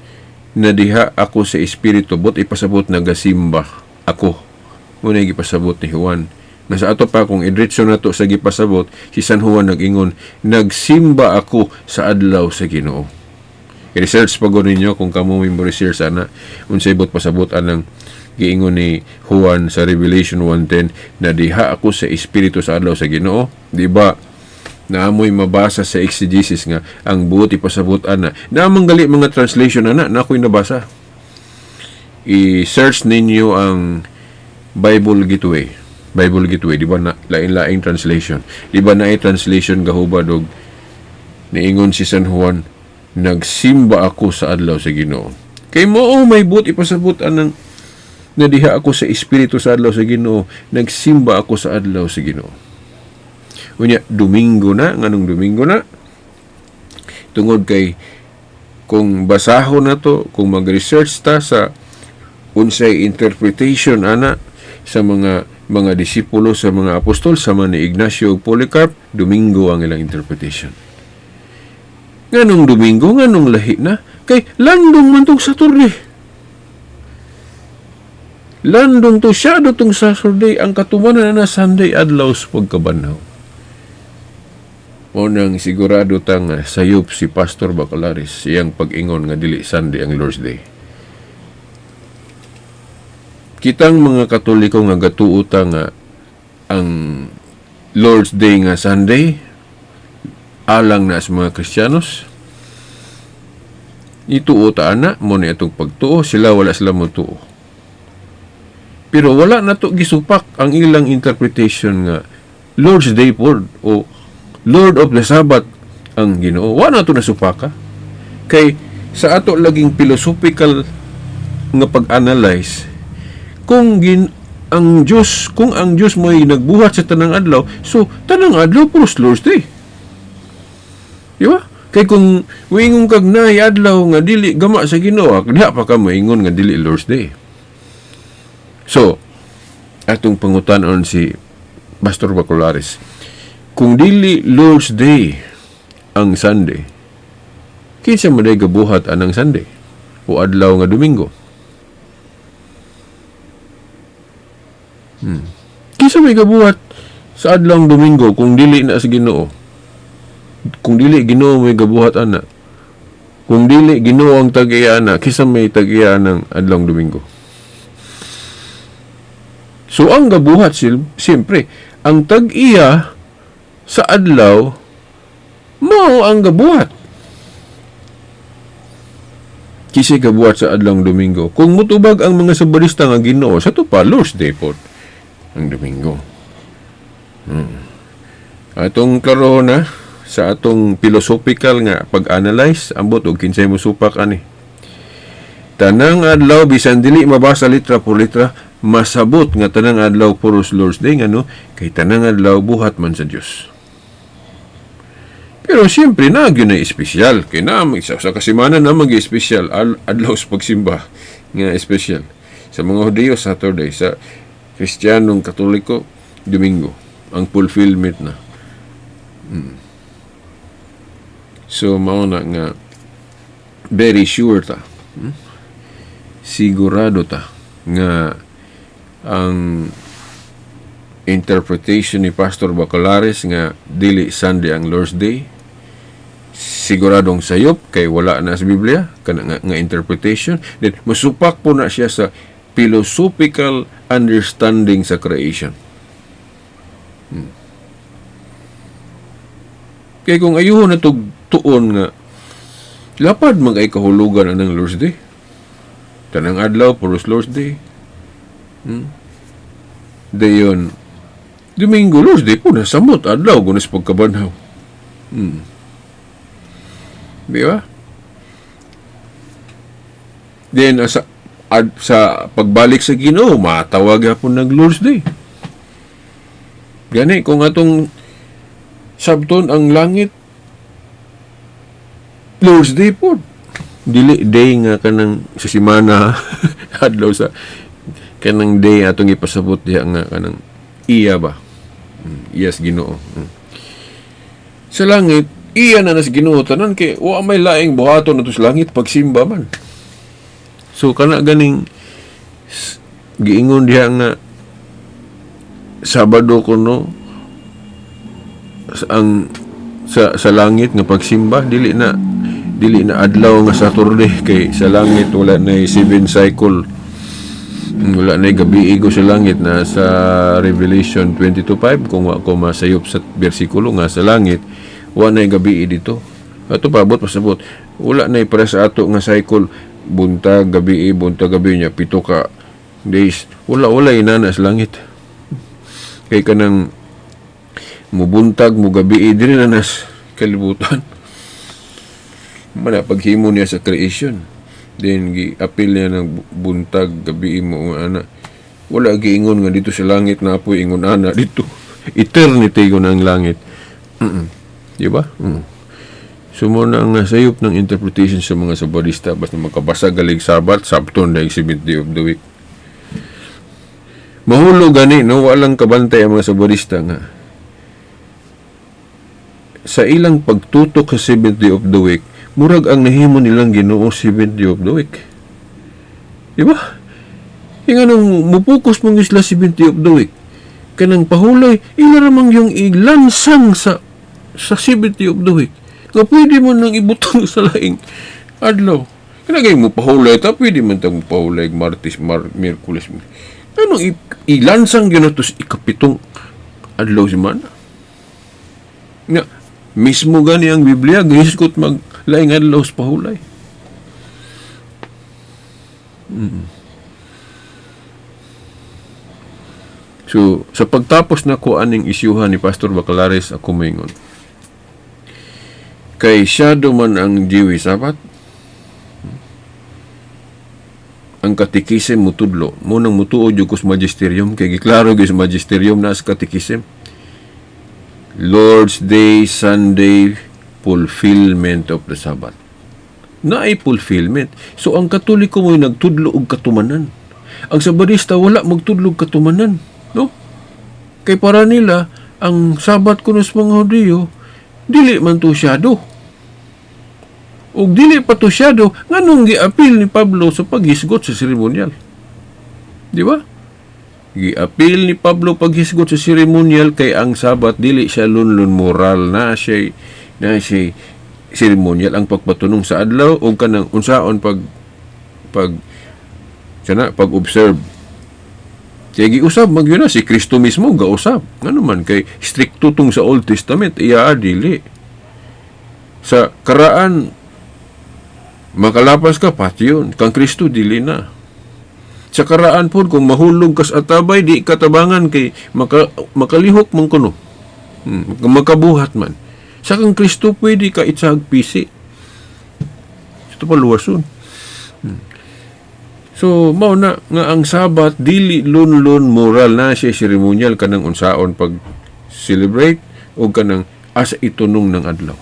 nadiha ako sa espiritu, but ipasabot nagasimba ako. Mao na gipasabot ni Juan. Na sa ato pa, kung idretso na to sa gipasabot, si San Juan nag-ingon, nagsimba ako sa adlaw sa Ginoo. I-research pa gud ninyo kung kamo may mo research ana unsay ibot pasabot anang giingon ni Juan sa Revelation 1:10 na diha ako sa espiritu sa adlaw sa Ginoo. Di ba naamoy mabasa sa exegesis nga ang buot ipasabot ana naamang gali mga translation ana na ako'y nabasa? I-search ninyo ang Bible Gateway. Bible Gateway, di ba na lain-laing translation? Di ba na translation gahubad og niingon si San Juan, nagsimba ako sa adlaw sa Ginoo? Kay mo may buot ipasabot anang nadiha ako sa espiritu sa adlaw sa Ginoo, nagsimba ako sa adlaw sa Ginoo. Unya Domingo na. Nganong Domingo na? Tungod kay kung basahon na to, kung mag-research ta sa unsay interpretation ana sa mga disipulo sa mga apostol, sa mga ni Ignacio ug Polycarp, Domingo ang ilang interpretation. Nganong Domingo? Nganong lahi na? Kay landong man tong Saturday. Landong to siya tong Saturday. Ang katumanan na Sunday, adlaw sa pagkabanhaw. Mao nang sigurado tang sayop si Pastor Bacalares siyang pag-ingon nga dili Sunday ang Lord's Day. Kitang mga Katoliko nga gatuo ta nga ang Lord's Day nga Sunday alang na sa mga Kristiyanos. Ituo ta ana mo ni atong pagtuo, sila wala sila motuo. Pero wala na to gisupak ang ilang interpretation nga Lord's Day pod o Lord of the Sabbath ang Ginoo. Wala na to nasupaka. Kay sa ato laging philosophical nga pag-analyze, kung gin ang Diyos, kung ang Diyos mo'y nagbuhat sa tanang adlaw, so tanang adlaw puros Lord's Day. Di ba? Kay kung moingon kag naay adlaw nga dili gama sa Ginoo, diha pa ka moingon nga dili Lord's Day. So, atong pangutanon si Pastor Baculares, kung dili Lord's Day ang Sunday, kinsa man day gabuhat anang Sunday o adlaw nga Domingo? Kinsa may gabuhat sa adlaw Domingo kung dili na sa Ginoo? Kung dili Ginoo may gabuhat ana. Kung dili Ginoo ang tag-iya ana, kinsa may tag-iya ng adlaw Domingo? So ang gabuhat siyempre ang tag-iya sa adlaw mao ang gabuhat. Kinsa gabuhat sa adlaw Domingo? Kung mutubag ang mga Sabadista nga Ginoo, sa to pa Lord's Day pod ang Domingo. Atong klaro na sa atong philosophical nga pag-analyze, ambot og kinsay mo supak ani. Tanang adlaw, bisan dili mabasa litra por litra, masabot nga tanang adlaw puros Lord's Day. Ngano? Kay tanang adlaw buhat man sa Dios. Pero siyempre na gyud na espesyal kay na sa kasimana na mag espesyal adlaw sa pagsimba nga espesyal. Sa mga Hudiyo, Saturday; sa Kristiyanong Katoliko, Domingo ang fulfillment na. So mao na nga very sure ta. Sigurado ta nga ang interpretation ni Pastor Bacalares nga dili Sunday ang Lord's Day, siguradong sayop kay wala na sa Biblia kana nga interpretation. Then masupak po na siya sa philosophical understanding sa creation. Kay kung ayuhon na tug tuon nga lapad man kay kahulugan anang Lord's Day, tanang adlaw puros Lord's Day. Dayon Domingo, Lord's Day po, nasamot adlaw kuno sa pagkabanhaw. Di ba? Then sa pagbalik sa Ginoo, matawag gyapon nag Lord's Day. Gani kung atong sabton ang langit, Lord's Day po. Dili day nga kanang sa simana, adlaw sa kanang day atong ipasabot diha nga kanang iya ba? Yes, Ginoo. Sa langit, iya na nas Ginoo tanan kay wa may laing buhaton nato sa langit, pagsimba man. So kana ganing giingon diha nga Sabado kuno sa ang sa langit nga pagsimba, dili na adlaw nga Saturday, kay sa langit wala na seven cycle. Wala na gabi igo sa langit. Na sa Revelation 22:5, kung wa ko masayop sa bersikulo, nga sa langit wa na gabi dito. Ato paabot pasabot, wala na para sa ato nga cycle, buntag gabi, buntag gabi niya 7 ka days. Wala inana sa langit, kay kanang mubuntag mugabi diri na nas kalibutan mana. Paghimo niya sa creation, then gi-apil niya ng buntag gabi mo ana. Wala giingon nga dito sa langit na apoy ingon ana dito. Eternity ko ang langit. Di ba? So mo na ang sayop ng interpretation sa mga Sabadista. Basta makabasa galig Sabat, sabton na yung seventh day of the week. Mahulog gani, no? Walang kabantay ang mga Sabadista nga sa ilang pagtutok sa seventh day of the week, murag ang nahimo nilang Ginoo seventh day of the week. Di ba? Yung anong mupokus mong isla seventh day of the week, kanang pahulay, ila ramang yung ilansang sa seventh day of the week. Nga pwede mo nang ibutang sa laing adlaw. Kana kay mo pahulay ta, pwede man tang pahulay Martes, Miyerkules. Anong ilansang yun to sa ikapitong adlaw semana? Nga, mismo gani ang Biblia, gihisgot mag laing adlaw sa pahulay. So, sa pagtapos na ko aning isyuhan ni Pastor Bacalares, ako moingon. Kay shadow man ang Jewish Sabbath, ang katikisem mutudlo, mo nang mutuo jud ko sa magisterium, kay giklaro gyud sa magisterium na sa katikisem. Lord's Day, Sunday, fulfillment of the Sabbath. Naay fulfillment. So ang Katoliko mo'y nagtudlo og katumanan. Ang Sabadista wala magtudlo og katumanan, no? Kay para nila ang Sabat kuno sa mga Hudiyo dili man to shadow. Og dili pa to shadow, nganong giapil ni Pablo sa paghisgot sa seremonyal? Di ba? Giapil ni Pablo paghisgot sa seremonyal kay ang Sabat dili siya lunlun moral, na siya seremonyal, ang pagpatunong sa adlaw o kanang unsaon pag pag sana pag-observe. Kaya giusab magyud na si Kristo mismo gausab. Ngano man kay strikto tung sa Old Testament, iya dili. Sa karaan makalapas ka patyon, kang Kristo dili na. Sa karaan pod, kung mahulog kas atabay, di katabangan kay makalihok man kuno. Makabuhat man. Sa kang Kristo pwede ka itsag pisi. Ito pa luwason. So, mao na nga ang Sabat dili lunlun moral, na siya seremonyal, kanang unsaon pag celebrate o kanang asa itunong ng adlaw.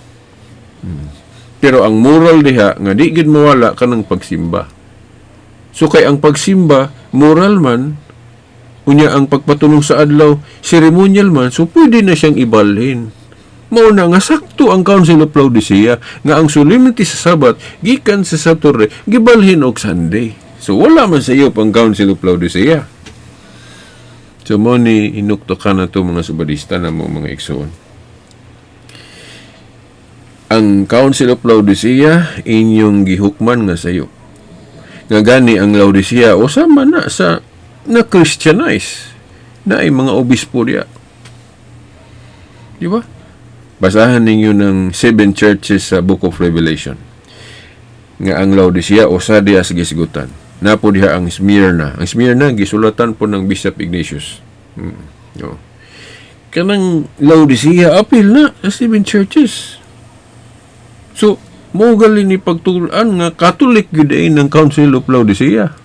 Pero ang moral diha nga di gid mawala, kanang pagsimba. So kay ang pagsimba moral man, unya ang pagpatunong sa adlaw ceremonial man, so pwede na siyang ibalhin. Mao na nga sakto ang Council of Laodicea nga ang solemnity sa Sabat gikan sa Saturday gibalhin og Sunday. So wala man sa iyo pang Council of Laodicea. So mo ni inukto ka na to mga Sabadista na mo mga igsoon. Ang Council of Laodicea inyong gihukman nga sayo. Nga gani ang Laodicea usama na sa na Christianize na ay mga obispo diya. Di ba? Basahan ninyo ng seven churches sa Book of Revelation. Nga ang Laodicea usa diha sa gisgutan. Napo diha ang Smyrna. Ang Smyrna gisulatan po ng Bishop Ignatius. No. Kanang Laodicea, apil na sa seven churches. So, mo gali ni pagtulan nga Catholic gyud ay ng Council of Laodicea.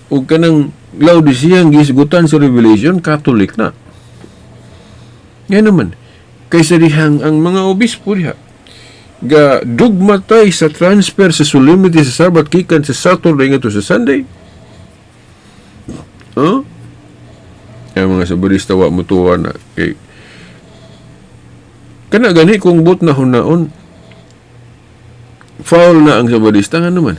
Ug kanang Laodicea ang gisgutan sa Revelation, Catholic na. Nga naman, kaysa dihang ang mga obispo diha, ga dugmatay sa transfer sa solemnity sa Sabbath gikan sa Saturday ngadto sa Sunday. Huh? Ang mga Sabadista wa mutuwa na kay kana gani kung but na hunaon, foul na ang Sabadista. Nga naman,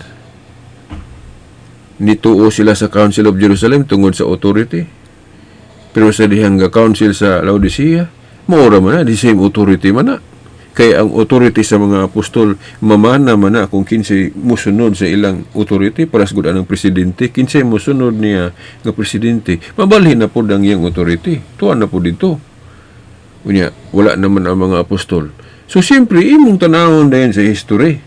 nituo sila sa Council of Jerusalem tungod sa authority, pero sa dihang ga council sa Laodicea, maura man na, the same authority man na, kay ang authority sa mga apostol mamana man na kung kinsay musunod sa ilang authority. Para sa anang presidente, kinsay musunod niya nga presidente, mabalhin na pod ang iyang authority, tuan na pod dito. Unya wala naman ang mga apostol, so siyempre imong tanawon dayon sa history.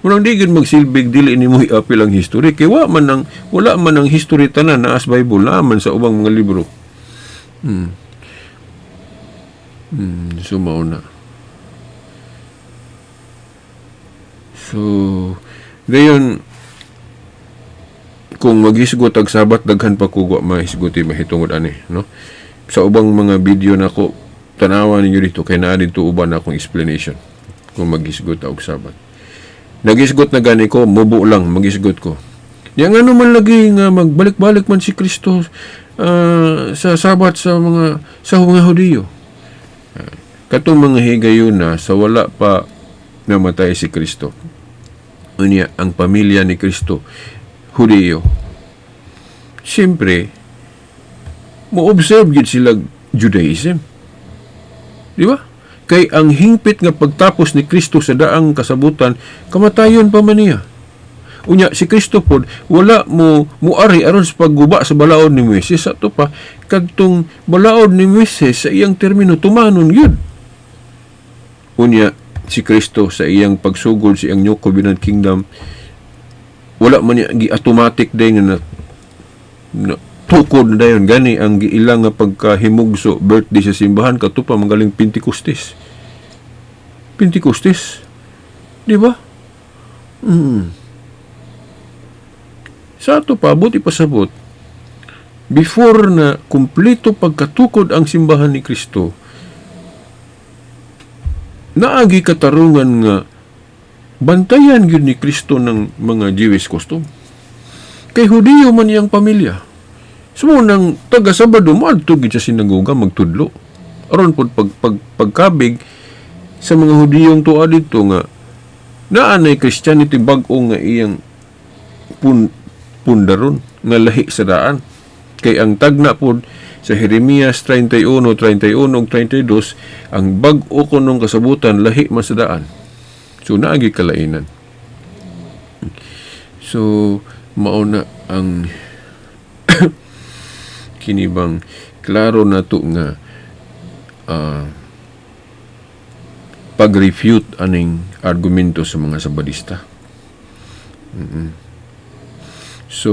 Munang di gyud magsilbig dili nimo i-apil ang history kay wa man ang wala man ang history tanan naa sa Bible, naa man sa ubang mga libro. So mao na. So dayon kung maghisgot og Sabat, daghan pa ko wa mahisguti mahitungod ani, no? Sa ubang mga video nako, tanawa ninyo dito kay naa dito uban akong explanation kung maghisgot og Sabat. Nagisgot na gani ko, mubo lang, magisgot ko. Yang ano man lagi nga magbalik-balik man si Kristo sa Sabat sa mga Hudiyo. Katong mga higayuna sa wala pa namatay si Kristo. Unya ang pamilya ni Kristo Hudiyo. Siyempre, mo-observe gid sila Judaism. Di ba? Kay ang hingpit nga pagtapos ni Kristo sa daang kasabutan, kamatayon pa man niya. Unya si Kristo pod wala mo muari aron sa pagguba sa balaod ni Moises. Ato pa kadtong balaod ni Moises sa iyang termino tumanon gyud. Unya si Kristo sa iyang pagsugod sa iyang New Covenant Kingdom, wala man niya gi-automatic day nga na tukod na dayon. Gani ang giilang nga pagkahimugso birthday sa simbahan kato pa magaling Pentecostes. Pentecostes. Di ba? Sa ato pa, buti pasabot, before na kumpleto pagkatukod ang simbahan ni Kristo, naagi katarungan nga bantayan gyud ni Kristo ng mga Jewish custom. Kay Hudiyo man iyang pamilya. So nang taga Sabado moadto gid sa sinagoga magtudlo. Aron pod pagkabig sa mga Hudiyong tuwa didto nga naa nay Christianity bag-o nga iyang pundaron nga lahi sa daan. Kay ang tagna pod sa Jeremias 31, 31 ug 32, ang bag-o kunong kasabutan lahi man sa daan. So naagi kalainan. So mao na ang kinibang klaro nato nga pag-refute aning argumento sa mga Sabadista. So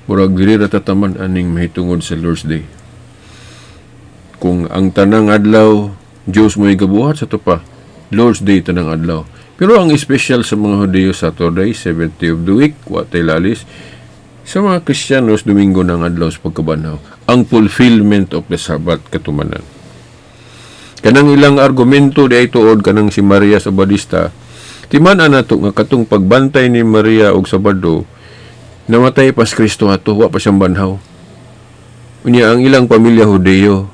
murag diri ra tataman aning mahitungod sa Lord's Day. Kung ang tanang adlaw Dios mo gabuhat, sa to pa Lord's Day tanang adlaw. Pero ang special sa mga Hudiyo, Saturday, seventh day of the week, wa tay lalis. Sa mga Kristiyanos, Domingo ng adlaw sa pagkabanhaw. Ang fulfillment of the Sabbath katumanan. Kanang ilang argumento di ay tuod. Kanang si Maria Sabadista, timan-an nato nga katong pagbantay ni Maria og Sabado, namatay pas Kristo ato, wa pa siyang banhaw. Unya ang ilang pamilya Hudiyo.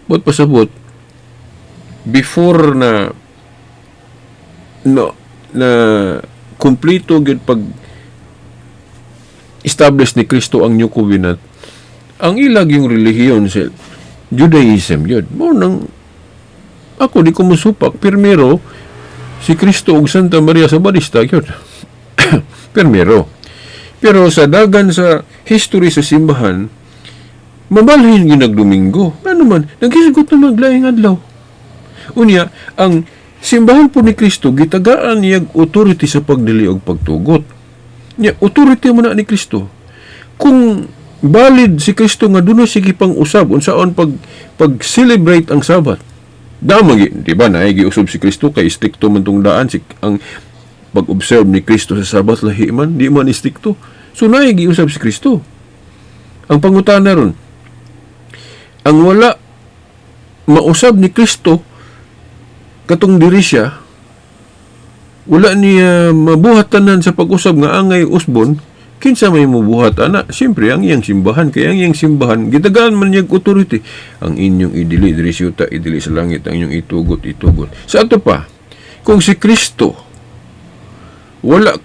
But pasabot, before na no na kumpleto gyud pag establish ni Kristo ang New Covenant, ang ilag yung relihiyon sa Judaism yun. Mo nang ako di ko musupak, pirmero si Kristo ug Santa Maria Sabadista yun. Pirmero. Pero sa dagan sa history sa simbahan, mabalhin gyud nagdomingo. Ano man, naghisgot na maglaing adlaw. Unya, ang simbahan po ni Kristo gitagaan niyag authority sa pagdili og pagtugot. Nya authority man na ni Kristo. Kung valid si Kristo nga dunay sige pang-usab unsaon pag celebrate ang Sabat. Dama gi, di ba, naay giusab si Kristo kay strikto man tong daan si ang pag-observe ni Kristo sa Sabat, lahi man, di man strikto. So naay giusab si Kristo. Ang pangutana ron, ang wala mausab ni Kristo katong diri siya, wala niya mabuhat tanan sa pag-usab nga angay usbon, kinsa may mobuhat ana? Siyempre ang iyang simbahan, kay ang iyang simbahan gitagaan man niya authority. Ang inyong idili diri sa yuta, idili sa langit, ang inyong itugot, itugot. Sa ato pa, kung si Kristo wala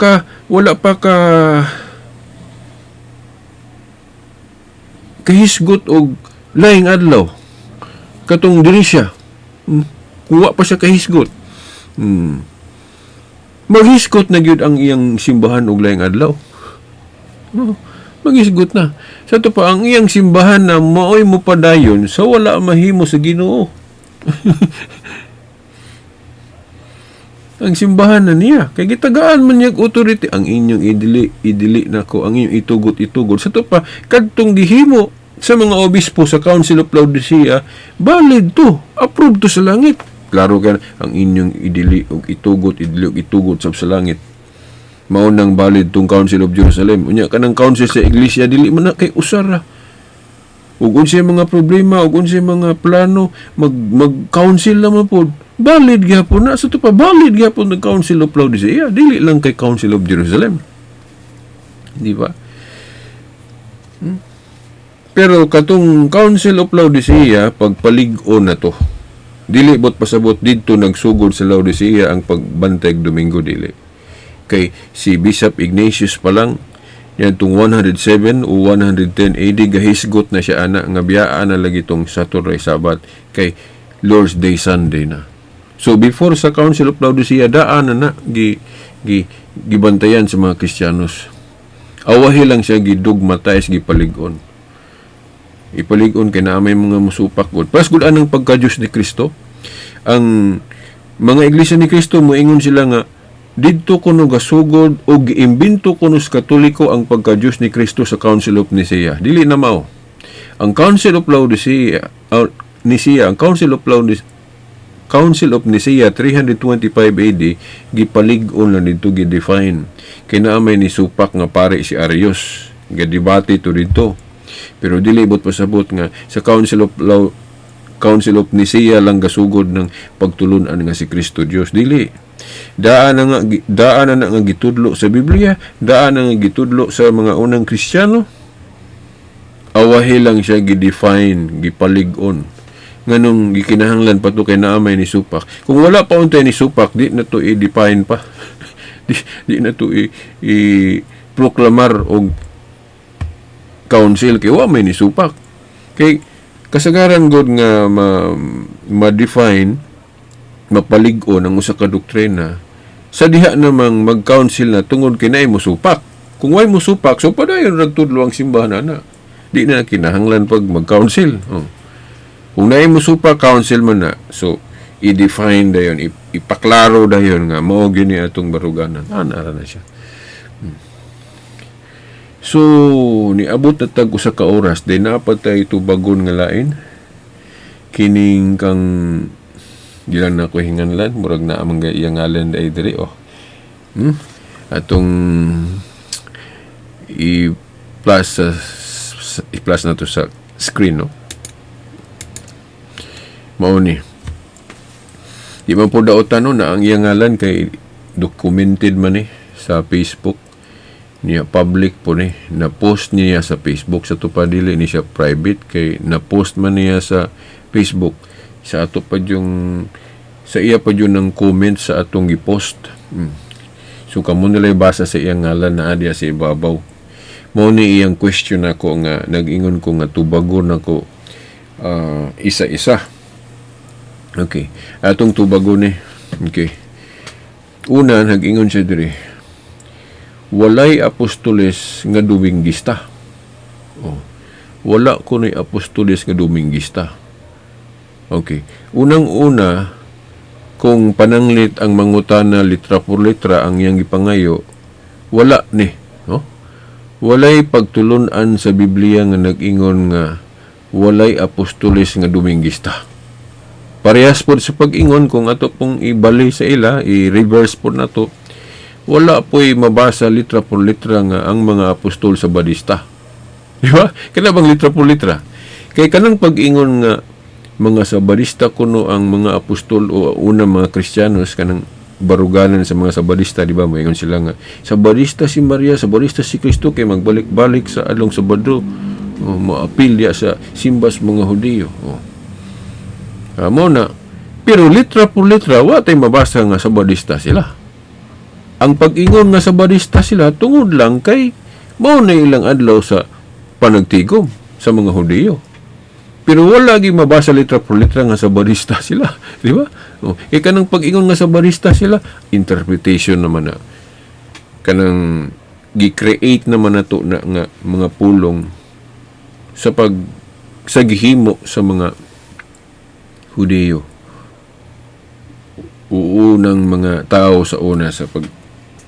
pa ka kahisgot og laing adlaw katong diri siya, kuha pa siya kahisgot, maghisgot na gyud ang iyang simbahan og laing adlaw. Oh, maghisgot na. Sa ato pa, ang iyang simbahan na maoy mopadayon sa wala mahimo sa Ginoo. Ang simbahan na niya kay gitagaan man niya authority, ang inyong idili, idili nako, ang inyong itugot, itugot. Sa ato pa, kadtong gihimo sa mga obispo sa Council of Laodicea, valid to, approved to sa langit. Klaro ka, ang inyong idili og itugot, idili og itugot sab sa langit. Mao nang valid tong Council of Jerusalem. Unya kanang council sa iglesia, dili man na kay usara. Ug unsay mga problema ug unsay mga plano, mag council naman pod. Valid gyapon na. Sa to pa, valid gyapon ng Council of Laodicea, dili lang kay Council of Jerusalem. Di ba? Pero katong Council of Laodicea, pagpalig-on na to. Dili bot pasabot didto nagsugod sa Laodicea ang pagbantay Domingo, dili. Kay si Bishop Ignatius pa lang yan 107 o 110 AD, gahisgot na siya ana nga biyaan na lagi tong Saturday Sabbath kay Lord's Day Sunday na. So before sa Council of Laodicea, daan na na gi, gi gibantayan sa mga Kristiyanos. Awahi lang siya gidogmatize, gipalig-on. Ipalig-on kay naa may mga musupak gud. Pas gud anang pagka-Diyos ni Kristo. Ang mga iglesia ni Kristo, moingon sila nga didto kuno gasugod o giimbento kuno sa Katoliko ang pagka-Diyos ni Kristo sa Council of Nicea. Dili na mao. Ang Council of Laodicea, Nicea, ang Council of Laodicea, Council of Nicea 325 AD, gipalig-on lang dito, gi-define. Kay naa may ni supak nga pare si Arius. Gadebate to dito. Pero dili bot pasabot nga sa Council of Nicea lang gasugod ng pagtulun-an nga si Kristo Dios. Dili. Daan na nga gitudlo sa Biblia, daan na nga gitudlo sa mga unang Kristiyano. Awahi lang siya gi-define, gipalig-on. Nganong gikinahanglan pa to kay naa may ni supak. Kung wala pa untay ni supak, di na to i-define pa. Di na to i-proklamar og council kay wa may ni supak. Kay kasagaran god nga ma-define, mapalig-on ang usa ka doktrina sa diha namang mag-council na tungod kay naay mosupak. Kung way mosupak, so padayon nagtudlo ang simbahan ana. Di na kinahanglan pag mag-council. Oh. Kung naay mosupak, council man na. So i-define dayon, ipaklaro dayon nga mao gyud ni atong baruganan. Ana ra na siya. So niabot na tag usa ka oras, di naa pa tay tubagon nga lain. Kining kang di lang na ko hinganlan, murag naa man gay iyang ngalan ay diri, oh. Atong i-plus na to sa screen, no. Mao ni. Di man po daotan, no, na ang iyang ngalan kay documented man ni sa Facebook niya, public po ni, na post niya sa Facebook. Sa ato pa, dili ni siya private kay na post man niya sa Facebook. Sa ato pa yung sa iya pa yun ng comment sa atong gi-post. So kamo nila basa sa iyang ngalan na adya sa ibabaw. Mao ni iyang question ako nga nag-ingon ko nga tubagon ako isa-isa. Okay. Atong tubagon ni. Okay. Una, nag-ingon siya diri. Walay apostoles nga Dominguista. Oh. Wala ko ni apostoles nga Dominguista. Okay. Unang-una, kung pananglit ang mangutana litra por litra ang iyang gipangayo, wala ni. Walay pagtulunan sa Biblia nga nag-ingon nga walay apostoles nga Dominguista. Parehas pod sa pag-ingon kung ato pong ibali sa ila, i-reverse pod nato, wala po'y mabasa litra por litra nga ang mga apostol Sabadista. Di ba? Kana bang litra por litra? Kay kanang pag-ingon nga mga Sabadista kuno ang mga apostol o unang mga Kristiyanos, kanang baruganan sa mga Sabadista, di ba? Moingon sila nga Sabadista si Maria, Sabadista si Kristo kay magbalik-balik sa adlong Sabado, o moapil diya sa simbas mga Hudiyo. O. Amo na. Pero litra por litra, wa tay mabasa nga Sabadista sila. Ang pag-ingon nga Sabadista sila tungod lang kay mao na ilang adlaw sa panagtigom sa mga Hudiyo. Pero wala lagi mabasa litra por litra nga Sabadista sila, di ba? O, e kanang pag-ingon nga Sabadista sila, interpretation naman na kanang gi-create naman nato na nga mga pulong sa pag sa gihimo sa mga Hudiyo, uunang mga tao sa una sa pag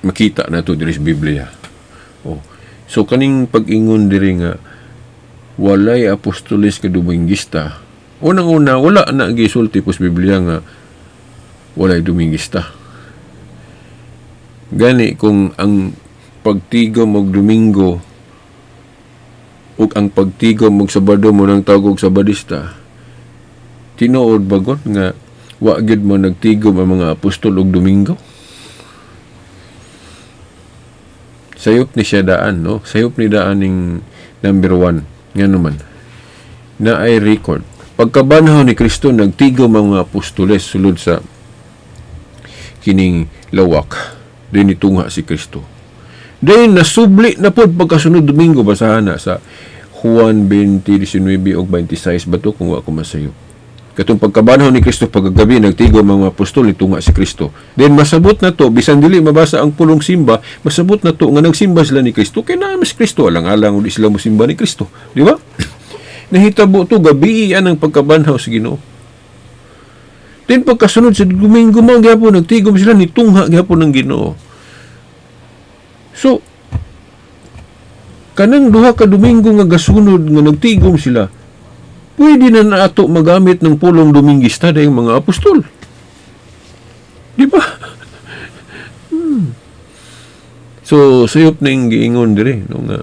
makita nato diri sa Biblia. Oh. So kaning pag-ingon diri nga walay apostoles ka Dominguista. Unang-una, wala na gisulti pos Biblia nga walay Dominguista. Gani kung ang pagtigom og Domingo ug ang pagtigom og Sabado mo nang tawag og Sabadista, tinuod bagot nga wa gyud mo nagtigom ang mga apostol og Domingo? Sayop ni siya daan, no? Sayop ni daan ning number 1. Nga naman, na ay record. Pagkabanhaw ni Kristo, nagtigom ang mga apostoles sulod sa kining lawak. Din itungha si Kristo. Then nasubli na pod pagkasunod Domingo, basahan na sa Juan 20:19 og 26 ba to kung wa ko masayop. Katong pagkabanhaw ni Kristo pagkagabi, nagtigom ang mga apostol, itunga si Kristo. Then masabot na to, bisan dili mabasa ang pulong simba, masabot na to nga nagsimba sila ni Kristo, kay naa mas Kristo, alang-alang uli sila mosimba ni Kristo. Di ba? Nahitabo to, gabi ang pagkabanhaw sa Ginoo. Then pagkasunod sa Domingo mao gyapon nagtigom sila, nitungha gyapon ng Ginoo. So kanang duha ka Domingo nga gasunod nga nagtigom sila, pwede na nato magamit ng pulong Dominguista dahil mga apostol. Di ba? So, sayop na yung giingon dire, no, nga,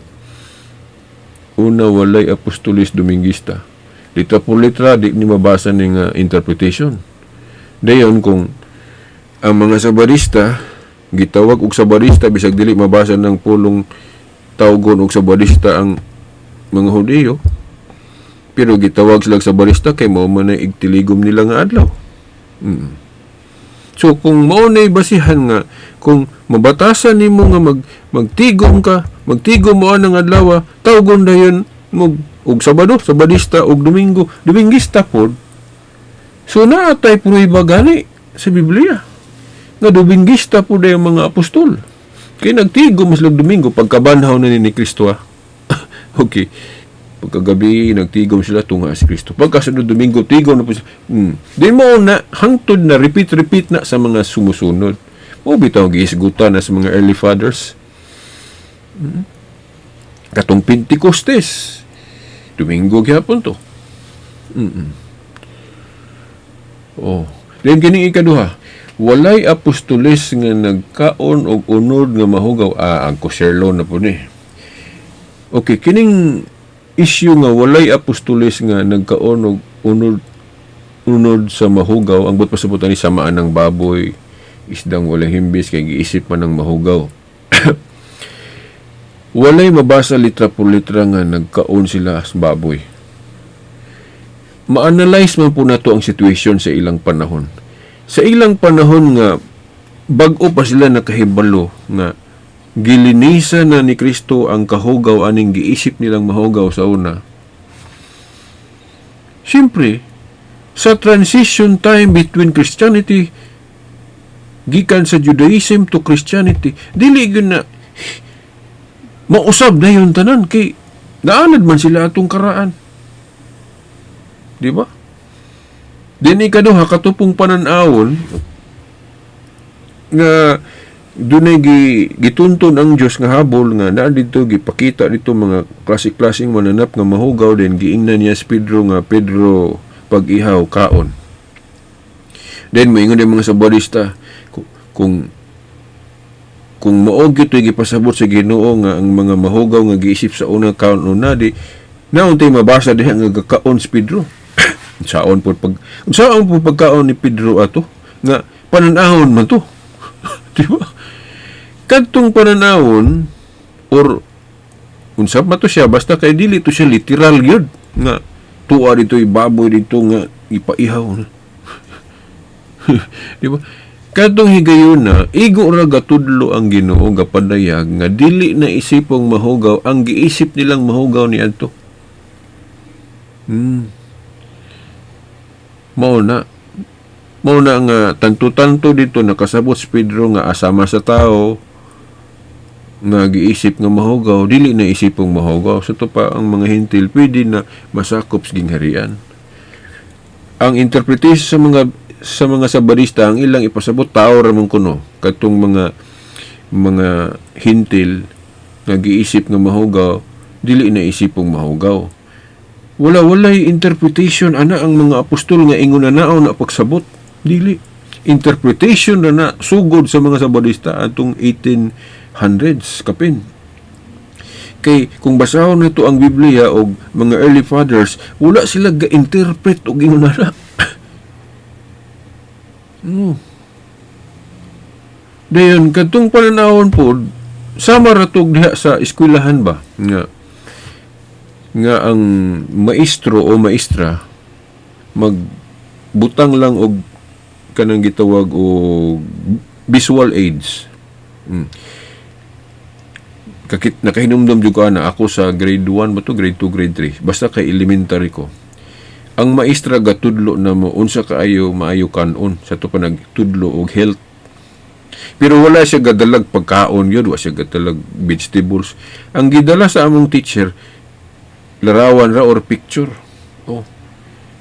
una, walay apostolis Dominguista. Litra por litra, di ni mabasa ning interpretation. Dayon, kung ang mga Sabadista, gitawag og Sabadista, bisag dili mabasa ng pulong tawgon og Sabadista ang mga Hudiyo, pero gitawag sila Sabadista kay mao man ay igtiligom nila nga adlaw. So kung mao nay basihan nga kung mabatasan nimo nga magtigom ka, magtigom mo ang adlaw, tawgon dayon mo og Sabado, Sabadista, og Domingo, Dominguista pod. So naatay prueba gani sa Biblia nga Dominguista pod ang mga apostol. Kay nagtigom sila Domingo pagkabanhaw na ni Kristo. Okay. Pagkagabi, nagtigom sila tunga si Kristo. Pagkasunod Domingo, tigom na po sila. Di mo na, hangtod na, repeat-repeat na sa mga sumusunod. Mo bitaw gihisgutan na sa mga early fathers. Katong Pentecostes, Domingo gyapon to. Oh. Then kining ikaduha, walay apostoles nga nagkaon og unod nga mahugaw. Ang koserlo na po ni. Okay, kining issue nga walay apostoles nga nagkaon og unod sa mahugaw, ang but pasabot ani samaan ng baboy, isdang walay himbis kay giisip man ng mahugaw. Walay mabasa litra por litra nga nagkaon sila sa baboy. Ma-analyze man po nato ang situation sa ilang panahon. Sa ilang panahon nga bag-o pa sila nakahibalo nga gilinisan na ni Kristo ang kahugaw aning giisip nilang mahugaw sa una. Siyempre, sa transition time between Christianity gikan sa Judaism to Christianity, dili gyud na mausab na yun tanan kay naanad man sila atong karaan. Di ba? Din ikaduha, katupong pananawon nga Dunay gitunton ang Dios nga habol nga naa dito, gipakita dito mga klase-klaseng mananap nga mahugaw, then giingnan niya si Pedro nga, "Pedro, pag-ihaw, kaon." Then moingon yung mga Sabadista, kung mao gyud gipasabot sa Ginoo nga ang mga mahugaw nga giisip sa una kaon una, di nauntay mabasa diha nga gakaon si Pedro. Unsaon po pagkaon ni Pedro ato nga pananahon man to, di ba? Kadtong pananahon or unsa man to siya, basta kay dili to siya literal gyud nga tuwa dito baboy dito nga ipaihaw na, di ba? Kadtong higayon na igo ra gatudlo ang Ginoo, gapadayag nga dili na isipong mahugaw ang giisip nilang mahugaw niadto. Mao na nga tanto-tanto dito nakasabot si Pedro nga asama sa tao nga giisip nga mahugaw, dili na isipong mahugaw. Sa to pa ang mga Hentil pwede na masakop sa gingharian. Ang interpretation sa mga Sabadista, ang ilang ipasabot, tao ra man kuno katong mga Hentil nga giisip nga mahugaw, dili na isipong mahugaw. Wala, walay interpretation ana ang mga apostol nga ingon na nao na pagsabot. Dili interpretation na na sugod sa mga Sabadista atong 1800s kapin. Kay kung basahon nito ang Biblia og mga early fathers, wala sila ga-interpret og ingon na no. Dayon kadtong pananawon pod, sama ra tog diha sa eskwelahan ba nga nga ang maestro o maestra magbutang lang og kanang gitawag og visual aids. Kakit nakahinumdom jud ko ana ako sa grade 1 ba to, grade 2, grade 3, basta kay elementary ko. Ang maestra gatudlo na mo unsa kaayo maayo kanon sa to pa, nagtudlo og health. Pero wala siya gadalag pagkaon yun, wala siya gadalag vegetables. Ang gidala sa among teacher, larawan ra or picture. Oh.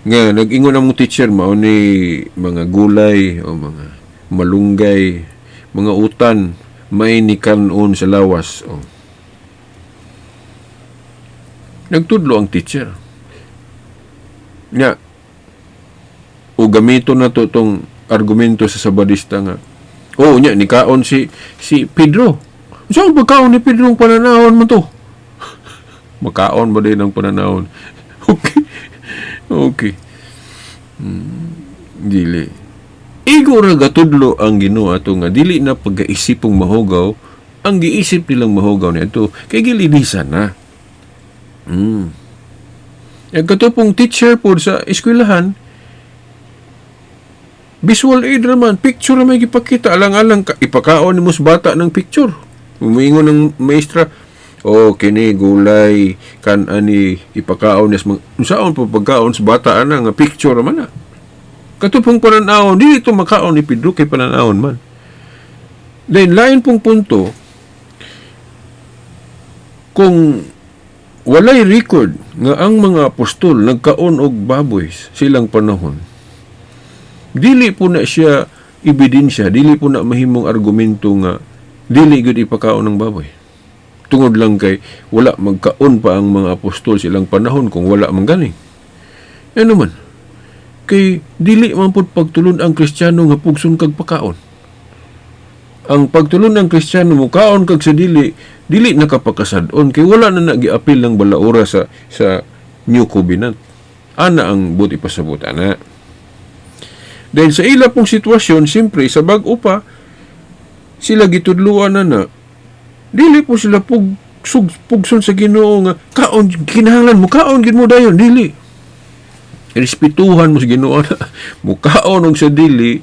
Nga nag-ingon among teacher, mao ni mga gulay o mga malunggay, mga utan, may ni kanon sa lawas. Oh. Nagtudlo ang teacher. Nga, o gamito na to tong argumento sa Sabadista nga, oh nya nikaon si si Pedro. Saan pagkaon ni Pedro, ang pananahon mo to? Makaon ba din ang pananahon? Okay. Okay. Dili. Igo ra gatudlo ang Ginoo ato nga dili na pagkaisipong mahugaw ang giisip nilang mahugaw niadto kay gilinisan na. Ang katupong teacher po sa eskwelahan, visual aid raman, picture ra may gipakita, alang-alang ipakaon nimo sa bata ng picture. Muingon ng maestra, "Oh, kini gulay kan ani ipakaon nis mga." Unsaon pa pagkaon sa bata ana nga picture man na? Katupong pananawon, dili ito makaon ni Pedro kay pananawon man. Then lain pong punto, kung walay record nga ang mga apostol nagkaon og baboy silang panahon, dili po na siya ebidensya, dili po na mahimong argumento nga dili gyud ipakaon ng baboy. Tungod lang kay wala magkaon pa ang mga apostol silang panahon kung wala man gani. Ano man? Kay dili man pud pagtulon ang Kristiyano nga pugson kag pakaon. Ang pagtulon ng Kristiyano, mukaon kag sa dili, dili nakapakasad-on kay wala na nagiapil ng balaura sa New Covenant. Ana ang buot ipasabot ana. Dahil sa ila pong sitwasyon, siyempre, sa bag-o pa, sila gitudluan na na, dili po sila pugson sa Ginoo nga kaon kinahanglan mo kaon gid mo dayon. Dili, respetuhan mo sa Ginoo na mukaon og sa dili,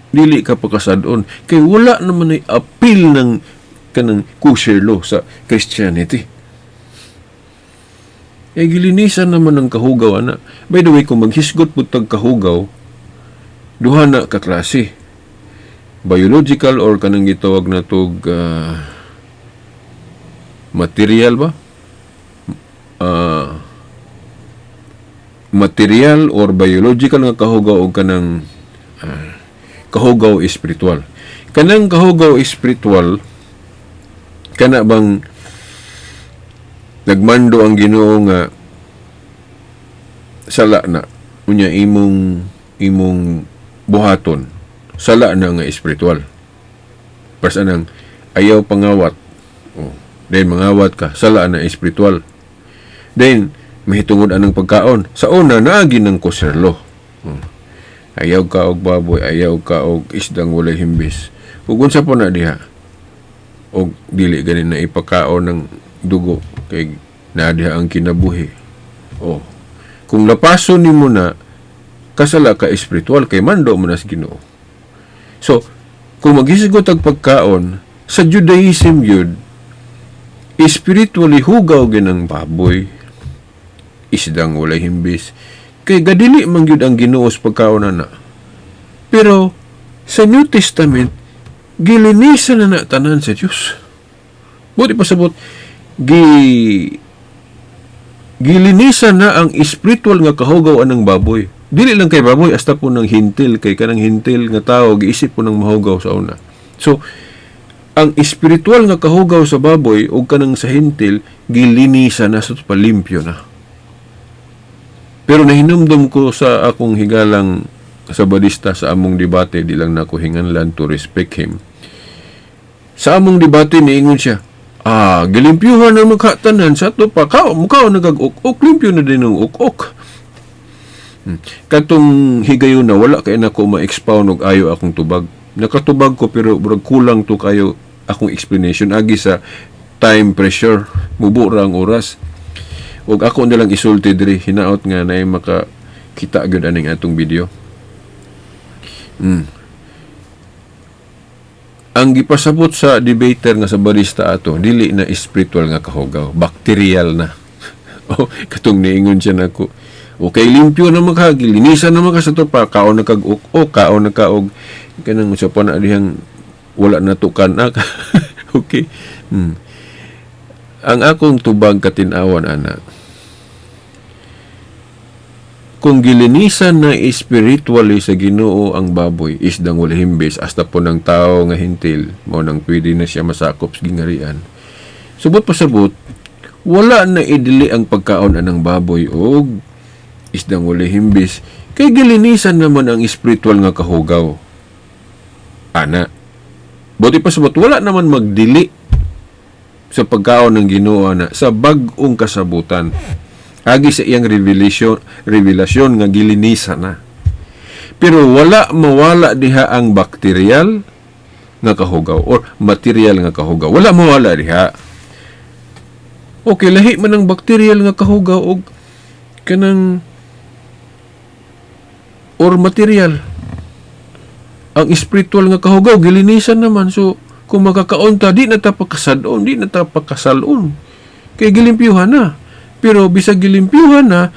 dili ka pagkasad-on kay wala naman ay appeal ng kanang kosher law sa Christianity. Eh gilinisan naman ang kahugaw ana. By the way, kung maghisgot pud tag kahugaw, duha na ka klase: biological or kanang gitawag na tog material ba. Material or biological nga kahugaw o kanang kahugaw espiritual. Kanang kahugaw spiritual, kana bang nagmando ang Ginoo nga sala na, unya imong imong buhaton, sala na nga espiritual. Basta nang ayaw pangawat, oh, then mangawat ka, sala na espiritual. Then mahitungod anang pagkaon, sa una naagi ng kosher law. Oh. Ayaw ka og baboy, ayaw ka og isdang walay himbis, ug unsa po na diha, og dili gani na ipakaon ng dugo kay naa diha ang kinabuhi. Oh, kung lapason nimo na, kasala ka espiritual kay mando mo na sa Ginoo. So kung maghisgot ang pagkaon sa Judaism yun, spiritually hugaw ginang baboy, isdang walay himbis, kay gadili man gyud ang Ginoo sa pagkaon ana. Pero sa New Testament, gilinisan na na tanan sa Dios. Buti pasabot, gilinisan na ang spiritual nga kahugaw anang baboy. Dili lang kay baboy, hasta po ng hintil, kay kanang hintil nga tao giisip po ng mahugaw sa una. So ang espiritual nga kahugaw sa baboy o kanang sa hintil, gilinisan na sa palimpyo na. Pero nahinumdum ko sa akong higalang Sabadista sa among debate, di lang nako hinganlan to respect him. Sa among debate, niingon siya, "Gilimpyuhan na magkatanan sa ato pa kao mukha nagag ok, limpyo na din ang ok." Katong higayon na wala kay nako ma-expound og ayo akong tubag. Nakatubag ko pero murag kulang to kayo akong explanation agi sa time pressure, mubo ra ang oras. Ug ako na lang isulti diri, hinaot nga naay maka kita gyud aning atong video. Ang gipasabot sa debater nga Sabadista ato, dili na spiritual nga kahugaw, bacterial na. Oh, katong niingon siya nako. Okay, limpyo na ka, gilinisan na ka sa to pa, kaon na kag ok, kaon na ka og kanang sa pa na dihang wala na to kanak. Okay. Ang akong tubag katin-awan ana, kung gilinisan na spiritually sa Ginoo ang baboy, isdang wala himbis, hasta po ng tao nga hintil, mao nang pwede na siya masakop sa gingarian. Subot pasabot, wala na idili ang pagkaon anang baboy og isdang wala himbis, kay gilinisan naman ang spiritual nga kahugaw. Ana. Buti pasabot, wala naman magdili sa pagkaon ng Ginoo ana sa bag-ong kasabutan agi sa iyang revelation nga gilinisan na. Pero wala mawala diha ang bacterial nga kahugaw or material nga kahugaw. Wala mawala diha. Okay, lahi man ang bacterial nga kahugaw og kanang or material. Ang spiritual nga kahugaw gilinisan naman. So kung makakaon ta, di na ta pagkasad-on, di na ta pagkasalon. Kay gilimpyuhan na. Pero bisag gilimpyuhan na,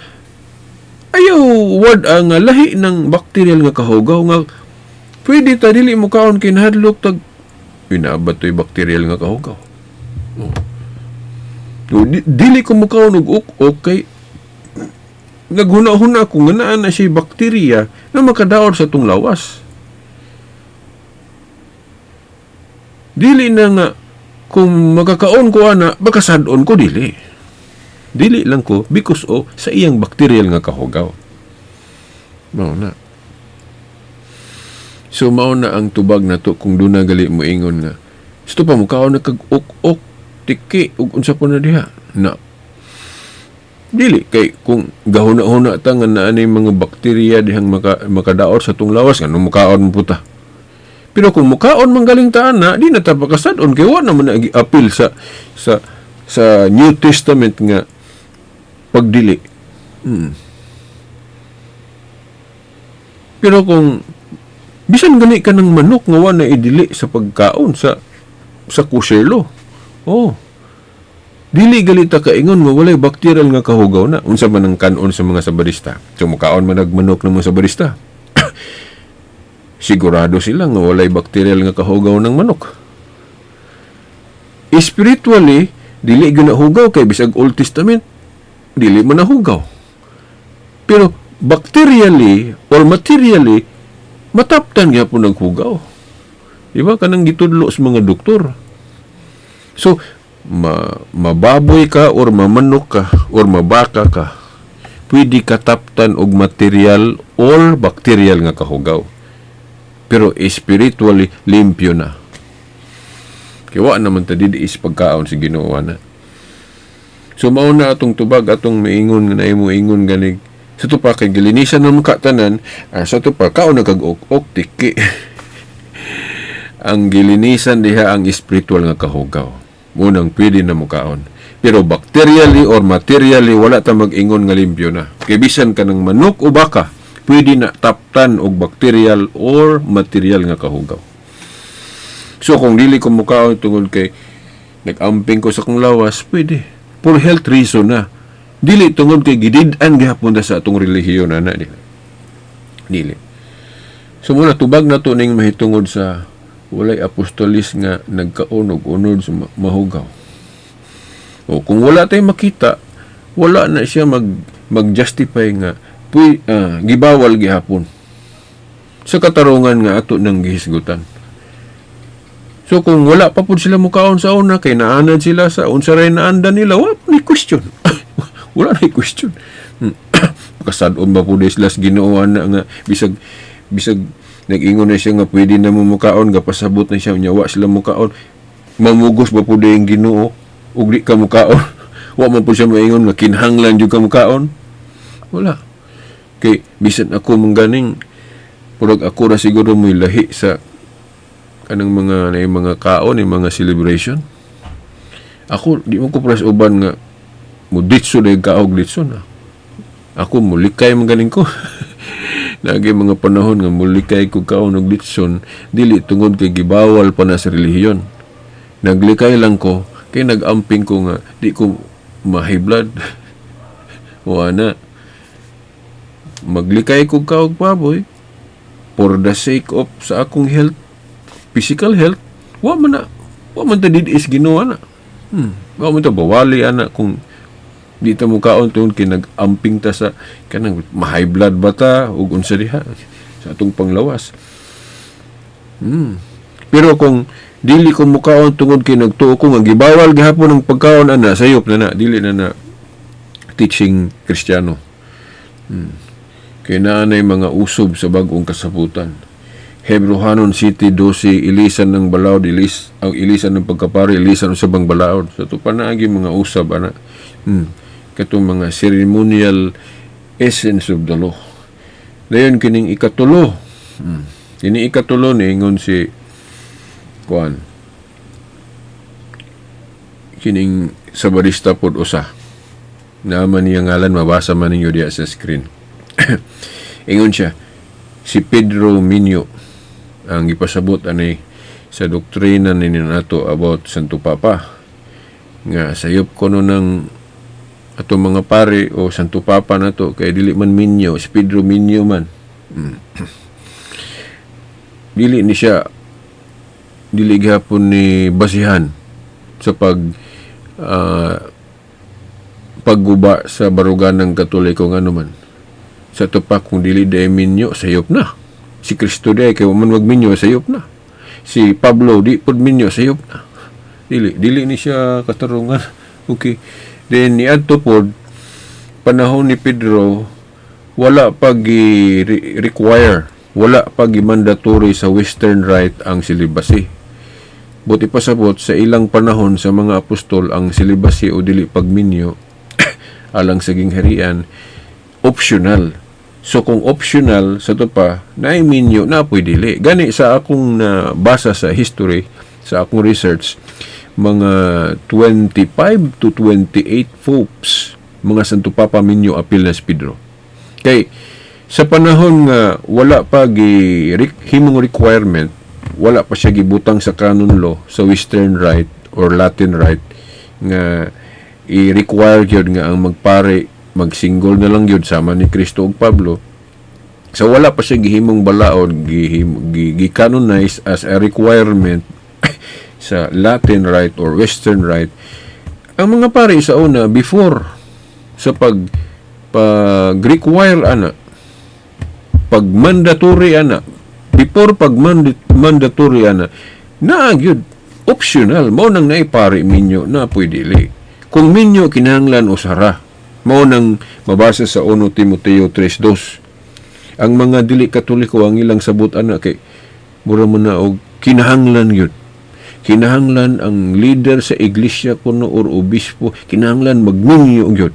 ayaw wad ang lahi ng bacterial nga kahugaw nga pwede ta dili mo kaon kay nahadlok tag inabat to'y bacterial nga kahugaw. Oh. So, dili ko mukaon og ok, okay. Naghuna-huna ko nga naa na siya bakterya na makadaot sa tong lawas. Dili na nga kung makakaon ko ana, baka sad-on ko, dili. Dili lang ko because o sa iyang bacterial nga kahugaw. Mao na. So mao na ang tubag na to kung duna gali mo ingon nga gusto pa mo kaon na kag ok-ok tiki ug unsa pa na diha na. Dili kay kung gahuna-huna ta nga naa nay mga bakterya dihang makadaot sa tong lawas, ngano mukaon mo puta. Pero kung mukaon man galing ta ana, di na ta pakasad-on kay wa naman na apil sa New Testament nga pagdili. Pero kung bisan gani ka ng manok nga wa na idili sa pagkaon sa kosher law. Oh. Dili gali ta kaingon nga walay bacterial nga kahugaw na. Unsa man ang kanon sa mga Sabadista? So mukaon man nagmanok ng mga Sabadista. Sigurado sila nga walay bacterial nga kahugaw ng manok. Spiritually, dili gyud nahugaw kay bisag Old Testament dili man nahugaw. Pero bacterially or materially, mataptan gyapon naghugaw. Di ba kanang gitudlo sa mga doktor? So, mababoy ka or mamanok ka or mabaka ka, pwede ka taptan og material or bacterial nga kahugaw. Pero spiritually, limpyo na. Kaya wa naman ta didi is pagkaon si Ginoo na. So mao na atong tubag, atong maingon nga naimo ingon ganig sa to pa kay gilinisan ng katanan, sa to pa kaon na kag ok tiki. Ang gilinisan diha ang spiritual nga kahugaw. Munang pwede na mukaon. Pero bacterially or materially, wala ta mag-ingon nga limpyo na. Kay bisan ka ng manok o baka, pwede na taptan og bacterial or material nga kahugaw. So kung dili ko mukaon tungod kay nag-amping ko sa kong lawas, pwede. For health reason na. Dili tungod kay gidid-an gihapon ta sa atong relihiyon ana, dili. Dili. So muna tubag na to ning mahitungod sa walay apostolis nga nagkaon og unod sa mahugaw. O kung wala tay makita, wala na siya mag-justify nga puy, gibawal gihapon sa katarungan nga ato nang gihisgutan. So kung wala pa pud sila mukaon sa una kay naanad sila sa unsa ray naanda nila, wala pa ni question. Wala na question. Kasad-on ba pud sila sa Ginoo ana nga bisag bisag nag-ingon na siya nga pwede na mo mukaon, gapasabot na siya nya wa sila mukaon. Mamugos ba pud yung Ginoo ug di ka mukaon? Wa man pud siya maingon nga kinahanglan jud ka mukaon. Wala. Kay bisan ako mangganing murag ako ra siguro mo'y lahi sa kanang mga na mga kaon, yung mga celebration. Ako di mo ko pres uban nga mo ditso dahil kaog litso na. Ako mulikay man ganing ko. Nagi mga panahon nga mulikay ko kaon og litson, dili tungod kay gibawal pa na sa relihiyon. Naglikay lang ko kay nag-amping ko nga di ko ma-high blood. O ana. Maglikay ko kaog baboy for the sake of sa akong health, physical health, wa man na, wa man ta did is Ginoo na. Wa man ta bawali ana kung di ta mukaon tungod kay nag-amping ta sa kanang ma-high blood ba ta ug unsa diha sa atong panglawas. Pero kung dili ko mukaon tungod kay nagtuo ko nga gibawal gihapon ang pagkaon ana, sayop na na, dili na na teaching Kristiyano. Kay naa nay mga usob sa bag-ong kasabutan. Hebrohanon 7:12, ilisan ng balaod, ilis, ang ilisan ng pagkapari, ilisan sa bang balaod. So, ito pa naagi mga usab, ana. Katong mga ceremonial essence of the law. Dayon kining ikatulo. Kining ikatulo niingon si kuan. Kining sabarista pod usa. Naman niya ngalan, mabasa man ninyo diya sa screen. Ingon siya, si Pedro Minyo ang gipasabot ani sa doktrina ni nato about Santo Papa nga sayop kuno ng atong mga pare o Santo Papa nato kay dili man minyo, si Pedro Minyo man. Dili ni siya, dili gihapon ni basihan sa pagguba sa barugan ng Katoliko. Ngano man sa tupak kung dili day minyo, sayop na si Kristo day kay wa man magminyo, sayop na si Pablo, di pud minyo, sayop na. Dili dili ni siya katarungan. Okay, then niadto pod panahon ni Pedro, wala pa gi require, wala pa gi mandatory sa Western Rite ang celibacy. Buti pasabot sa ilang panahon sa mga apostol, ang celibacy o dili pagminyo alang sa gingharian, optional. So kung optional sa to pa, naay minyo na po'y dili. Gani sa akong nabasa sa history, sa akong research, mga 25 to 28 popes, mga Santo Papa, minyo apil na si Pedro. Kay sa panahon nga wala pa gi himong requirement, wala pa siya gibutang sa canon law sa Western Rite or Latin Rite nga i-require gyud nga ang magpare magsingle na lang gyud sama ni Kristo ug Pablo. So wala pa siya gihimong balaod, gi-canonize as a requirement sa Latin Rite or Western Rite. Ang mga pare sa una, before sa pag require ana, pag mandatory ana, Before pag mandatory ana, naa gyud optional, mao nang naipari minyo na pwede dili. Kung minyo kinahanglan usara, mao nang mabasa sa 1 Timoteo 3:2. Ang mga dili Katoliko, ang ilang sabot ana kay mura man na og kinahanglan gyud. Kinahanglan ang leader sa iglesia kuno or obispo, kinahanglan magminyo gyud.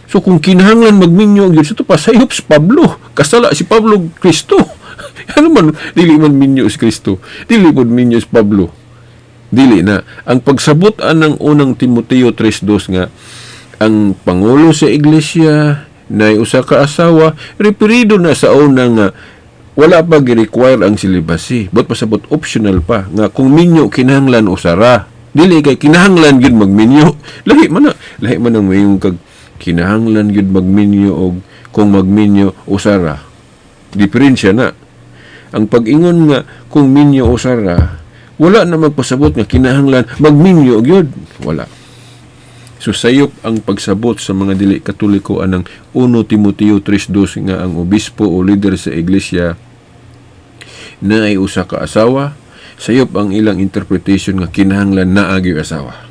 So kung kinahanglan magminyo gyud, so pa sayop si Pablo. Kasala si Pablo Kristo. Ano man, dili man minyo si Kristo. Dili pod minyo si Pablo. Dili na. Ang pagsabot anang unang Timoteo 3:2 nga ang pangulo sa iglesia na usa ka asawa, referido na sa una nga wala pa gi-require ang celibacy. But pasabot optional pa nga kung minyo kinahanglan usara. Dili kay kinahanglan gyud magminyo. Lahi man na. Lahi man ang mayong kag kinahanglan gyud magminyo og kung magminyo usara. Diferensya na. Ang pag-ingon nga kung minyo usara, wala na magpasabot nga kinahanglan magminyo gyud. Wala. So sayop ang pagsabot sa mga dili Katoliko anang 1 Timoteo 3:2 nga ang obispo o leader sa iglesia na ay usa ka asawa, sayop ang ilang interpretation nga kinahanglan naa gyud asawa.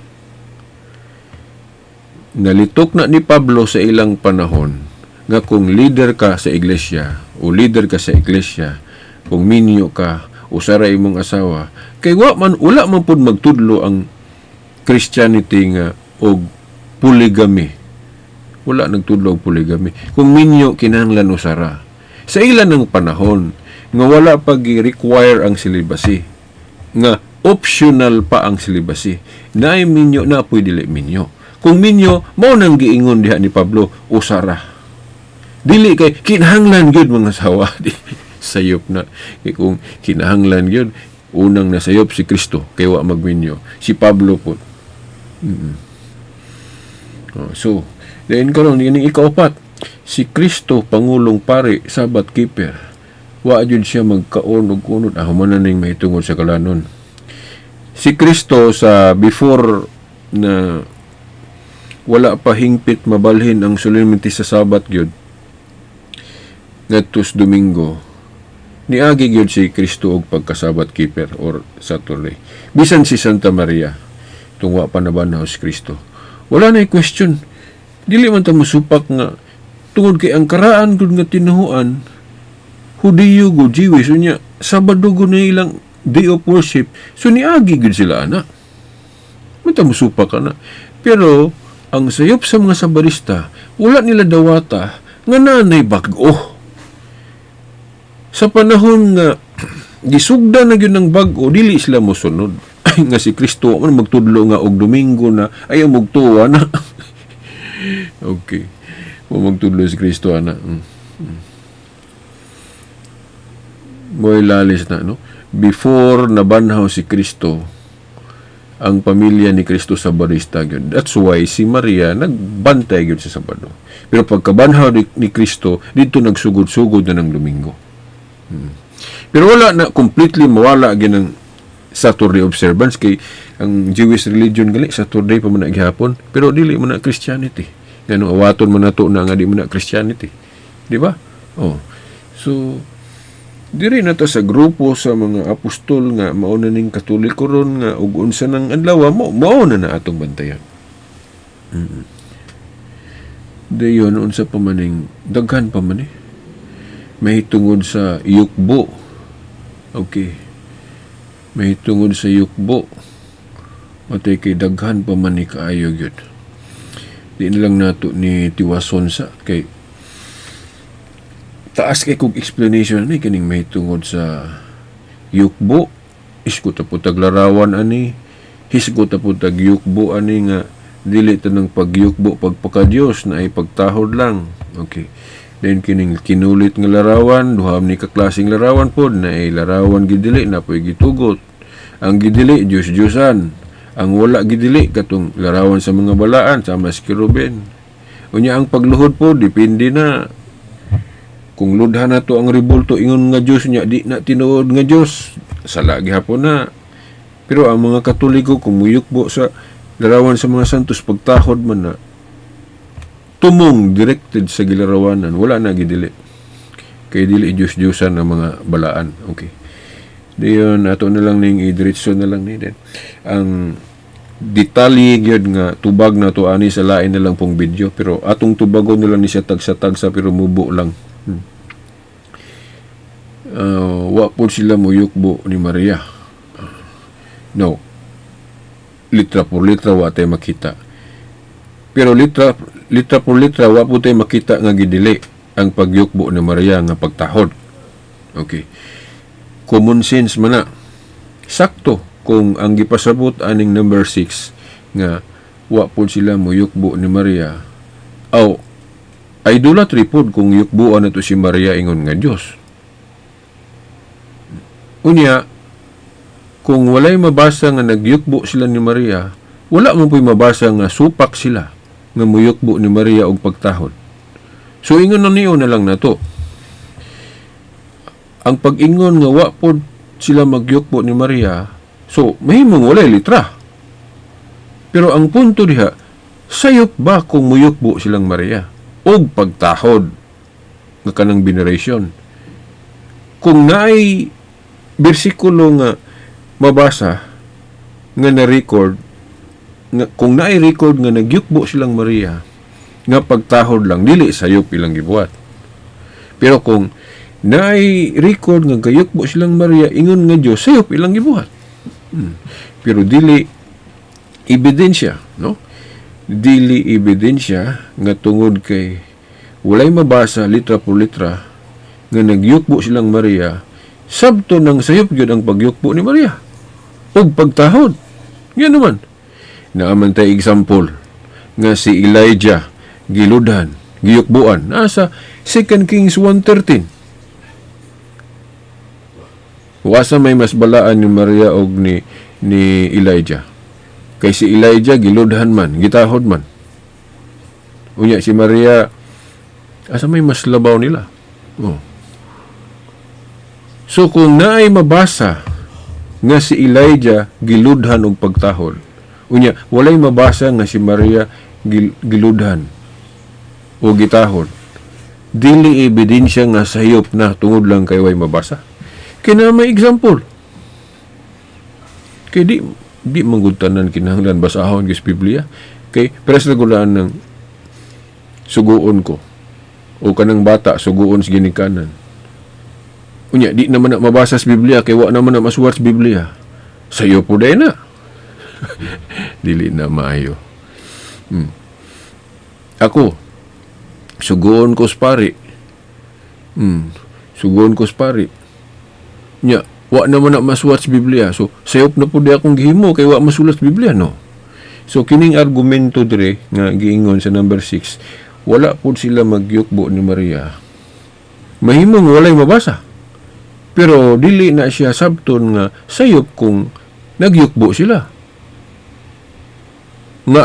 Nalitok na ni Pablo sa ilang panahon nga kung leader ka sa iglesia o leader ka sa iglesia, kung minyo ka, usara imong asawa, kay wa man, wala man pud magtudlo ang Christianity nga og polygamy. Wala nagtudlo og polygamy. Kung minyo kinahanglan usara. Sa ilan ng panahon nga wala pa gi-require ang celibacy, nga optional pa ang celibacy, naay minyo na pwede dili minyo. Kung minyo, mao nang giingon diha ni Pablo, usara. Dili kay kinahanglan gyud mga asawa. Di, sayop na. Kay kung kinahanglan gyud, unang nasayop si Kristo kay wa magminyo. Si Pablo po. Oh, so, then karon kining ikaupat, si Kristo pangulong pari, Sabbath keeper. Wa jud siya magkaon og kunod. Ah, human na ning mahitungod sa kalanon. Si Kristo sa before na wala pa hingpit mabalhin ang solemnity sa Sabat gyud ngadto sa Domingo, niagi gyud si Kristo og pagka-Sabbath keeper or Saturday. Bisan si Santa Maria, tungwa pa nabanhaw si Kristo, wala na question. Dili man ta mosupak nga tungod kay ang karaan gud nga tinuhuan Hudiyo go Jewish, unya Sabado go na ilang day of worship, so niagi gud sila ana. Man ta mosupak ka na, pero ang sayop sa mga Sabarista, wala nila dawata nga nanay bag-o. Sa panahon nga gisugda na gyud ng bag-o, dili sila mosunod. Ay, nga si Kristo man magtudlo nga og Domingo na, ayaw mugtuwa na. Okay. Mo magtudlo si Kristo ana. Mo'y lalis na, no? Before nabanhaw si Kristo, ang pamilya ni Kristo Sabarista gyud. That's why si Maria nagbantay gyud sa Sabado. Pero pagkabanhaw ni Kristo, dito nagsugod-sugod na ng Domingo. Pero wala na completely mawala gyud ang Saturday observance kay ang Jewish religion gali Saturday pa man na gihapon, pero dili man na Christianity. Ngano awaton man nato na nga di man na Christianity? Di ba? Oh. So diri na ta sa grupo sa mga apostol nga mao na ning Katoliko ron nga ug unsa nang adlaw mo mao na na atong bantayan. Dayon unsa pa man ning daghan pa man eh. May tungod sa yukbo. Okay. May tungod sa yukbo. Matay kay daghan pa man ni kaayo gyud. Di na lang nato ni tiwason sa kay taas kay kog explanation ani kining may tungod sa yukbo. Hisgot ta pud tag larawan ani, hisgot ta pud tag yukbo ani nga dili ta ng pagyukbo pagpakadiyos na ay pagtahod lang. Okay, then kining kinulit nga larawan, duha ni ka klaseng larawan pod na ay larawan gidili na poy gitugot. Ang gidili Diyos-Diyosan, ang wala gidili katong larawan sa mga balaan sama si Kerubin. Unya ang pagluhod po depende na kung ludha na to ang rebulto ingon nga Dios nya di na tinuod nga Dios, sala gihapon na. Pero ang mga Katoliko, kung muyukbo sa larawan sa mga santos, pagtahod man na tumong directed sa gilarawanan, wala na gidili. Kay dili Diyos-Diyosan ang mga balaan. Okay. Diyon ato na lang ning idiretso na lang ni din. Ang detalye gyud nga tubag na to ani sa lain na lang pong video, pero atong tubagon nila ni siya tagsa-tagsa, pero mubo lang. Wa po sila muyukbo ni Maria. No. Litra por litra wa tay makita. Pero litra litra por litra wa po tay makita nga gidili ang pagyukbo ni Maria nga pagtahod. Okay. Common sense man na. Sakto kung ang gipasabot aning number 6 nga wa po sila muyukbo ni Maria. Aw, idolatry pod kung yukbuan na to si Maria ingon nga Dios. Unya, kung walay mabasa nga nagyukbo sila ni Maria, wala mo po'y mabasa nga supak sila nga muyukbo ni Maria og pagtahod. So ingon na niyo na lang nato. Ang pag-ingon nga wa pod sila magyukbo ni Maria, so mahimong walay litra. Pero ang punto diha, sayop ba kung muyukbo silang Maria og pagtahod nga kanang veneration? Kung naay bersikulo nga mabasa nga na-record nga kung naay record nga nagyukbo silang Maria nga pagtahod lang, dili sayop ilang gibuhat. Pero kung naay record nga gayukbo silang Maria ingon nga Dios, sayop ilang gibuhat. Pero dili ebidensya, no? Dili ebidensya nga tungod kay walay mabasa litra por litra nga nagyukbo silang Maria, sabto nang sayop gyud ang pagyukbo ni Maria ug pagtahod. Yan naman. Naaman tay example nga si Elijah giludhan, giyukbuan. Nasa 2 Kings 1:13. Wasa may mas balaan ni Maria og ni Elijah? Kay si Elijah giludhan man, gitahod man. Unya si Maria, asa may mas labaw nila? Oh. So kung naay mabasa nga si Elijah giludhan og pagtahod, unya walay mabasa nga si Maria giludhan o gitahod, dili ebidensya nga sayop na tungod lang kay way mabasa. Kina may example. Kay di manggod tanan kinahanglan basahon gis Biblia. Kay pres na gulaan ng suguon ko o kanang bata suguon sa ginikanan. Unya di naman na mabasa sa Biblia kay wa naman na masuwat sa Biblia. Sayo po day na. Dili na maayo. Ako suguon ko sa pari. Suguon ko sa pari. Nya, wa naman na masuwat sa Biblia. So, sayop na po di akong gihimo kay wa masulat sa Biblia, no? So, kining argumento dire nga giingon sa number 6, wala po sila magyukbo ni Maria. Mahimong walay mabasa. Pero dili na siya sabton nga sayop kung nagyukbo sila. Nga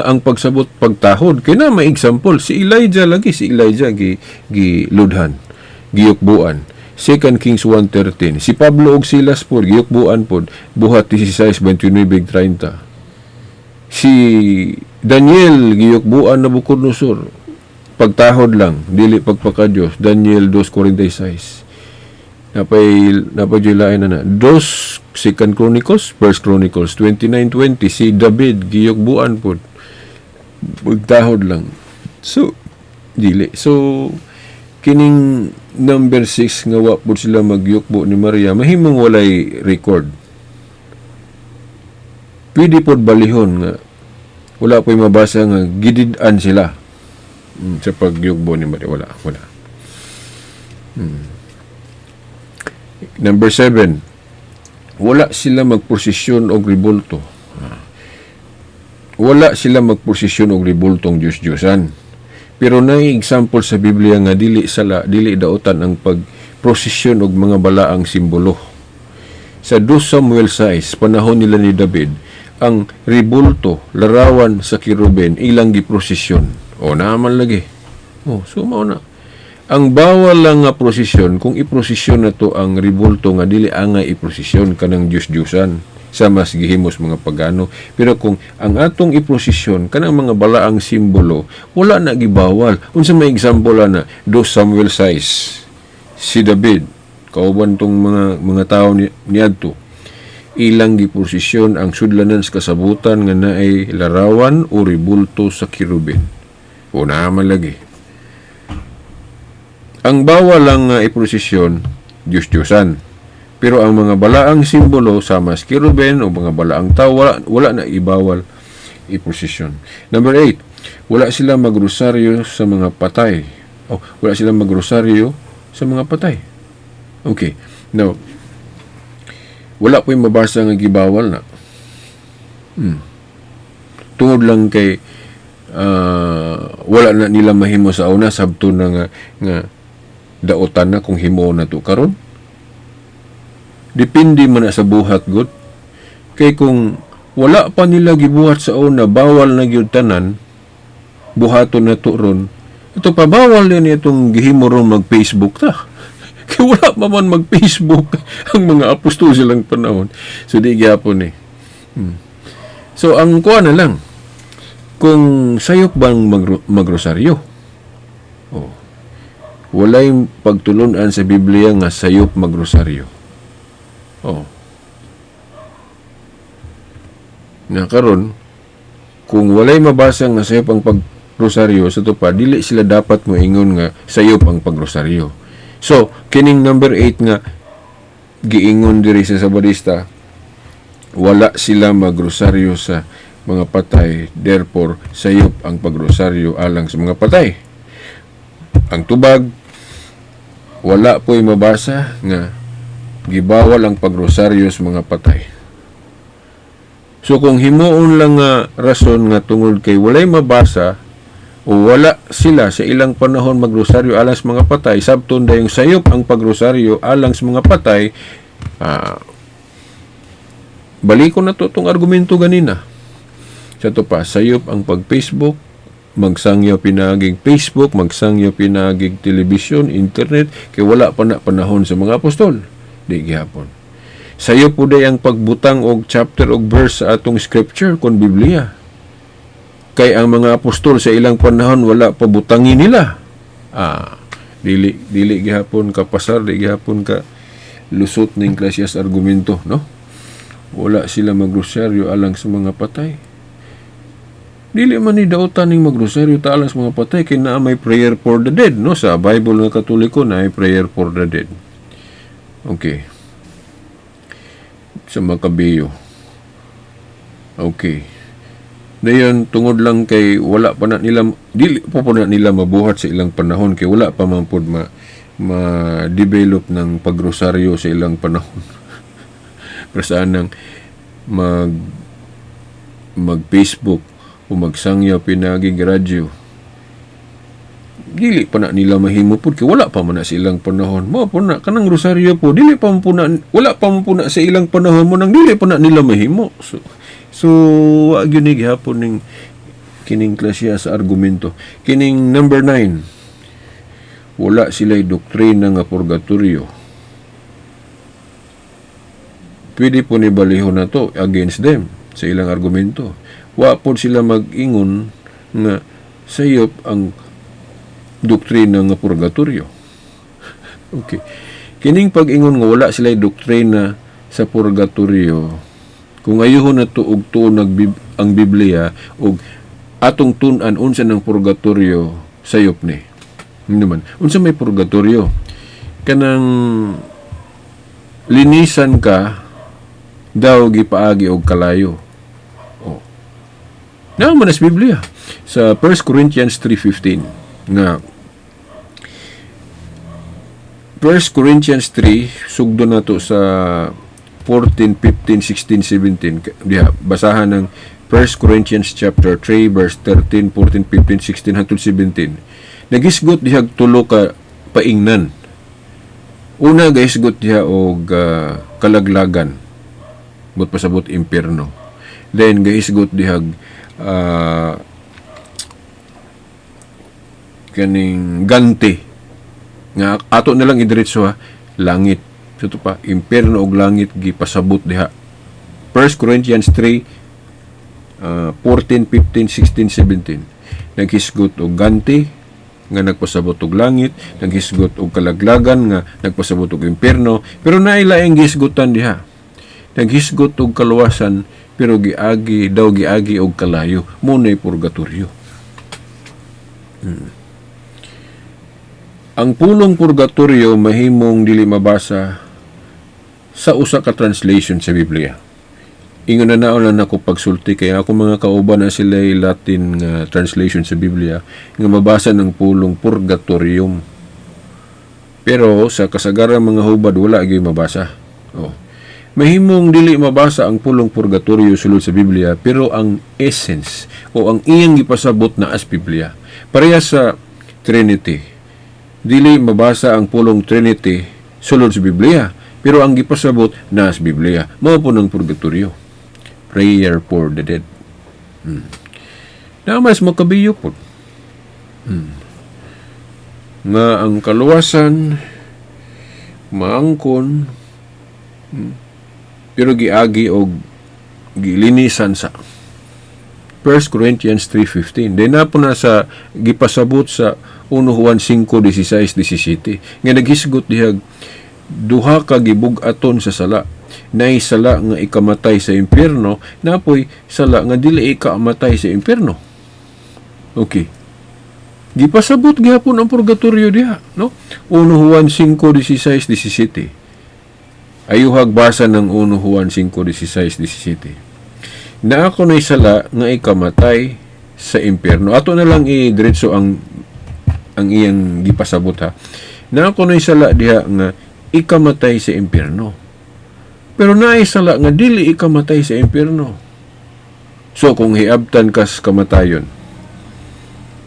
ang pagsabot pagtahod kay na may example si Elijah lagi, si Elijah gi giludhan, giyukbuan. 2 Kings 1:13. Si Pablo ug Silas pod giyukbuan pod, Buhat 16:29-30. Si Daniel giyukbuan na Nabucodonosor, pagtahod lang, dili pagpakadiyos, Daniel 2:46. Napay lain na na. Dos Second Chronicles, First Chronicles 29:20, si David giyukbuan pod, pagtahod lang. So dili. So kining number 6 nga wa pod sila magyukbo ni Maria, mahimong walay record. Pwede pod balihon nga wala po'y mabasa nga gidid-an sila sa pagyugbo ni Maria. Wala, wala. Number 7, wala sila magprosesyon og ribulto. Wala sila magprosesyon og ribultong Diyos-Diyosan. Pero naay example sa Biblia nga dili sala, dili daotan ang pagprosesyon og mga balaang simbolo. Sa 2 Samuel 6, panahon nila ni David, ang ribulto, larawan sa kiruben, ilang giprosesyon. O, naaman lagi. O, so mao na. Ang bawal lang nga prosesyon, kung iprosesyon na to ang ribulto nga dili angay iprosesyon kanang Diyos-Diyosan. Sa mas gihimos mga pagano. Pero kung ang atong iprosesyon kanang mga balaang simbolo, wala na gibawal. Unsa may example na 2 Samuel 6, si David kauban tong mga tawo ni niadto, ilang giprosesyon ang sudlanan sa kasabutan nga naay larawan o ribulto sa kerubin. Una man lagi. Ang bawal lang nga iprosesyon, Diyos-Diyosan. Pero ang mga balaang simbolo sama sa kerubin o mga balaang tao, wala na ibawal iprosesyon. Number 8, wala sila magrosaryo sa mga patay. Oh, wala sila magrosaryo sa mga patay. Okay. Now, wala po yung mabasa nga gibawal na. Tungod lang kay wala na nila mahimo sa una, sabto na nga daotan na kung himo na to karon. Depende man na sa buhat gud. Kay kung wala pa nila gibuhat sa una, bawal na gyud tanan, buhaton na to ron. Ito pa, bawal din itong gihimo ron mag-Facebook ta. Kay wala pa man mag-Facebook ang mga apostol silang panahon. So di gyapon eh. So ang kuha na lang, kung sayop bang magrosaryo? Oh. Walay pagtulunan sa Biblia nga sayop magrosaryo. Oh. Na karon, kung walay mabasa nga sayop ang pagrosaryo sa tupa, dili sila dapat moingon nga sayop ang pagrosaryo. So, kining number 8 nga giingon diri sa Sabadista, wala sila magrosaryo sa mga patay, therefore sayop ang pagrosaryo alang sa mga patay. Ang tubag, wala po'y mabasa nga gibawal ang pagrosaryo sa mga patay. So kung himuon lang nga rason nga tungod kay walay mabasa o wala sila sa ilang panahon magrosaryo alang sa mga patay, sabton dayong sayop ang pagrosaryo alang sa mga patay, balikon na to tong argumento ganina. Sa to pa, sayop ang pag-Facebook, magsangyo pinagig Facebook, magsangyo pinagig television, internet, kay wala pa na panahon sa mga apostol. Di gihapon. Sayop po day ang pagbutang og chapter og verse sa atong scripture kon Biblia. Kay ang mga apostol sa ilang panahon wala pa butangin nila. Dili gihapon ka pasar, di gihapon ka lusot ning klasyas argumento, no? Wala sila magrosaryo alang sa mga patay. Dili man ni daotan ning magrosaryo ta alang sa mga patay kay naa may prayer for the dead, no? Sa Bible nga Katoliko na may prayer for the dead. Okay. Sa Makabiyo. Okay. Dayon tungod lang kay wala pa na nila, dili pa na nila mabuhat sa ilang panahon kay wala pa man pod ma-develop ng pagrosaryo sa ilang panahon. Pero saan nang mag Facebook o magsangya pinagig radyo, dili pa na nila mahimo pud kay wala pa man na sa ilang panahon. Mao po na kanang rosaryo po, dili pa man po na, wala pa man po na sa ilang panahon mo nang dili pa na nila mahimo. So wa gyud ni gihapon ning kining klasya sa argumento. Kining number 9, wala sila'y doktrina nga purgatorio. Pwede po ni balihon na to against them sa ilang argumento. Wa po sila mag-ingon nga sayop ang doktrina nga purgatorio. Okay. Kining pag-ingon nga wala sila'y doktrina sa purgatorio, kung ayuhon na to og tuon ang Biblia og atong tun-an unsa ng purgatorio, sayop ni. Hindi man. Unsa may purgatorio? Kanang linisan ka daw gipaagi og kalayo. Oh. Naa man sa Biblia sa 1 Corinthians 3:15 nga 1 Corinthians 3, sugdo na to sa 14, 15, 16, 17. Diha, basahan ng 1 Corinthians chapter 3 verse 13, 14, 15, 16 hangtod 17. Nagisgot diha tulo ka paingnan. Una, gahisgot diha og kalaglagan. But pasabot impierno. Then gahisgot diha kaning ganti nga ato na lang idiretso ha, langit. So ito pa, impierno og langit gipasabot diha. 1 Corinthians 3, 14, 15, 16, 17. Naghisgot og ganti nga nagpasabot og langit, naghisgot og kalaglagan nga nagpasabot og impierno, pero naay laing gihisgutan diha. Naghisgot og kaluwasan pero giagi daw, giagi og kalayo, mao nay purgatorio. Ang pulong purgatorio mahimong dili mabasa sa usa ka translation sa Biblia. Ingon na naon lang nako pagsulti kay ako mga kauban na sila Latin nga translation sa Biblia nga mabasa ng pulong purgatorium. Pero sa kasagaran mga hubad wala gyud mabasa. Oh. Mahimong dili mabasa ang pulong purgatorio sulod sa Biblia, pero ang essence o ang iyang gipasabot na as Biblia. Pareha sa Trinity. Dili mabasa ang pulong Trinity sulod sa Biblia, pero ang gipasabot na sa Biblia. Mao po ng purgatorio. Prayer for the dead. Na mas makabiyo po. Nga ang kaluwasan maangkon, pero giagi og gilinisan sa 1 Corinthians 3:15. Then na po na sa gipasabot sa 1 Juan 5:16 17 nga naghisgot dihag duha ka gibug-aton sa sala. Nay sala nga ikamatay sa impyerno, napoy sala nga dili ikamatay sa impyerno. Okay. Gipasabot gihapon ang purgatorio diha, no? 1 Juan 5:16 17. Ayuhag basa ng 1 Juan 5:16 17. Na ako na'y sala nga ikamatay sa impyerno. Ato na lang i-diretso ang iyang gipasabot ha. Na ako na'y sala diha nga ikamatay sa impyerno. Pero naay sala nga dili ikamatay sa impyerno. So kung hiabtan kas kamatayon,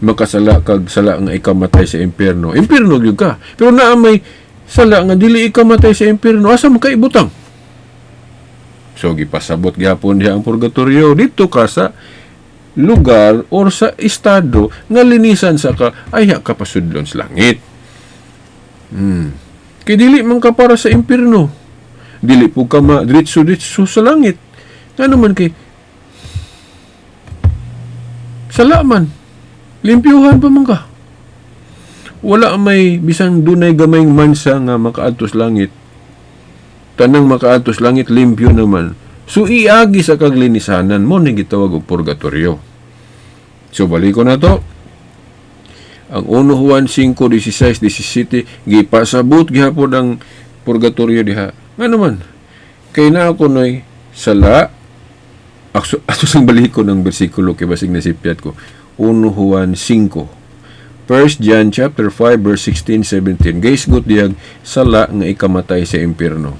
makasala kag sala nga ikamatay sa impyerno, impyerno gyud ka. Pero naa may sala nga dili ikamatay sa impyerno, asa man ka ibutang? So gipasabot gyapon diha ang purgatorio, dito ka sa lugar or sa estado nga linisan sa ka ayha ka pasudlon sa langit. Kay dili man ka para sa impyerno. Dili po ka ma diretso-diretso sa langit. Ngano man? Kay sala man. Limpyuhan pa man ka. Wala may bisan dunay gamayng mansa nga makaadto sa langit. Tanang makaadto sa langit limpyo naman. So iagi sa kaglinisanan mo ni gitawag og purgatorio. So baliko na to. Ang 1 Juan 5:16 17, gipasabot gihapon ang purgatorio diha. Ngano man? Kay naa kunoy sala. Akso, ato sang baliko ng bersikulo kay basig nasipyat ko. 1 Juan 5. 1 John chapter 5 verse 16 17. Gihisgot dihag sala nga ikamatay sa impierno.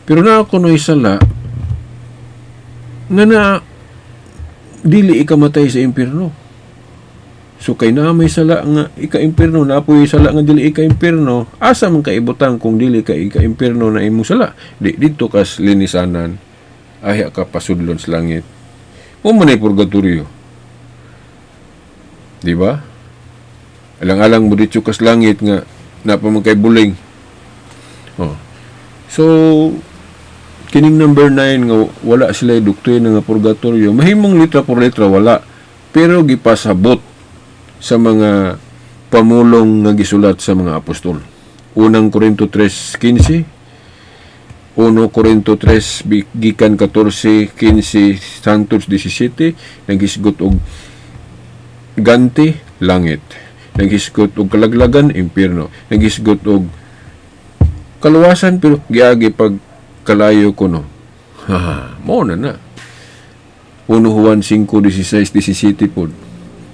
Pero naa kunoy sala nga na dili ikamatay sa impierno. So kay naa may sala nga ika-impierno, naa poy sala nga dili ika-impierno, asa man ka ibutang kung dili ka ika-impierno na imong sala? Di didto kas linisanan, ayha ka pasudlon sa langit. Mao man ay purgatorio. Di ba? Alang-alang mo dito kas langit nga naa pa man kay buling. Oh. So kining number 9 nga wala sila doktrina nga purgatorio, mahimong litra por letra wala, pero gipasabot sa mga pamulong nga gisulat sa mga apostol. Unang Korinto 3:15, 1 Korinto 3 gikan 14, 15 hangtod 17, naghisgot og ganti, langit. Naghisgot og kalaglagan, impierno. Naghisgot og kaluwasan pero giagi pag kalayo kuno. Ha, mao na na. 1 Juan 5:16 17 pod.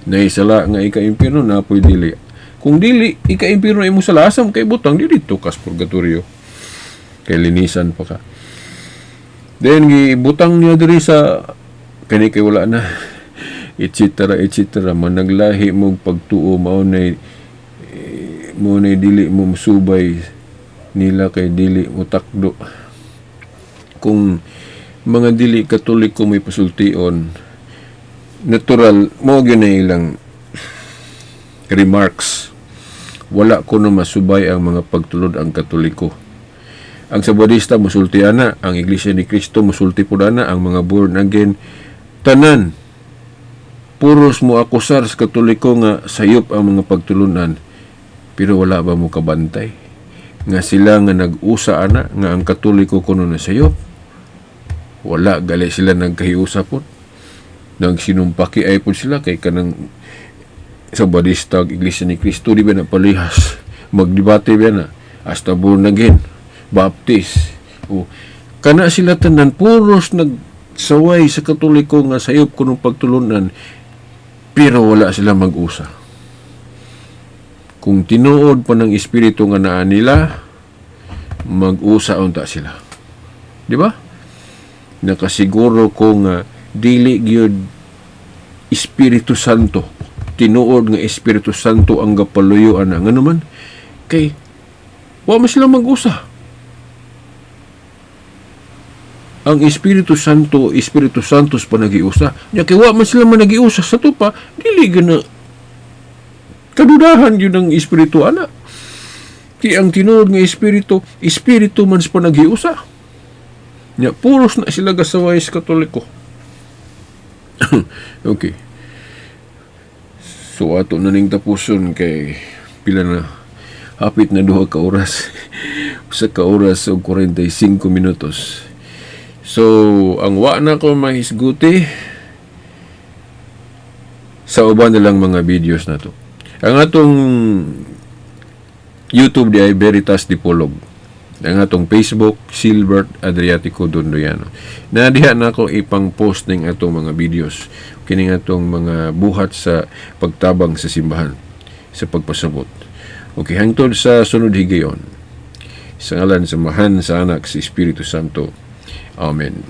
Naay sala nga ika-impierno, naa poy dili. Kung dili ika-impierno imo sala, asa man kay butang di didto kas purgatorio? Kay linisan pa ka. Then gibutang niya diri sa kani kay wala na, etc etc. Managlahi mo pagtuo, mao nay mo nay dili mo musubay nila kay dili mo takdo. Kung mga dili Katoliko may pasultion, natural mo gyud na ilang remarks. Wala ko na masubay ang mga pagtulod ang Katoliko. Ang Sabadista musulti ana, ang Iglesia ni Cristo musulti pud ana, ang mga born again, tanan puros mo akusar sa Katoliko nga sayop ang mga pagtulunan. Pero wala ba mo kabantay nga sila nga nag-usa ana nga ang Katoliko kuno na sayop? Wala gali sila nagkahiusa pod. Nagsinumpaki ay pod sila kay kanang Sabadista ug Iglesia ni Cristo, di ba na palihas magdebate ba na hasta born again, Baptist o kana sila, tanan puros nagsaway sa Katoliko nga sayop kunong pagtulunan, pero wala sila mag-usa. Kung tinuod pa ng espiritu nga naa nila, mag-usa unta sila, di ba? Nakasiguro ko nga dili gyud Espiritu Santo, tinuod nga Espiritu Santo ang gapaluyo ana. Ngano man kay wa man sila mag-usa. Ang Espiritu Santo, Espiritu Santo sa panagiusa nya, kay wa man sila managiusa sa tupa, dili gyud na kadudahan yun ang espiritu ana. Kay ang tinuod nga espiritu, espiritu man sa panagiusa. Nya puros na sila gasaway sa Katoliko. Okay. So ato na ning tapuson kay pila na, hapit na 2 ka oras. 1 ka oras og 45 minutos. So, ang wa na ko mahisguti sa uban nilang mga videos na to. Ang atong YouTube di ay Veritas Dipolog. Ang atong Facebook, Silbert Adriatico Dondoyano. Na diha na ako ipang post ning atong mga videos. Kining atong mga buhat sa pagtabang sa simbahan sa pagpasabot. Okay, hangtod sa sunod higayon. Sa ngalan sa Amahan, sa Anak, sa Espiritu Santo. Amen.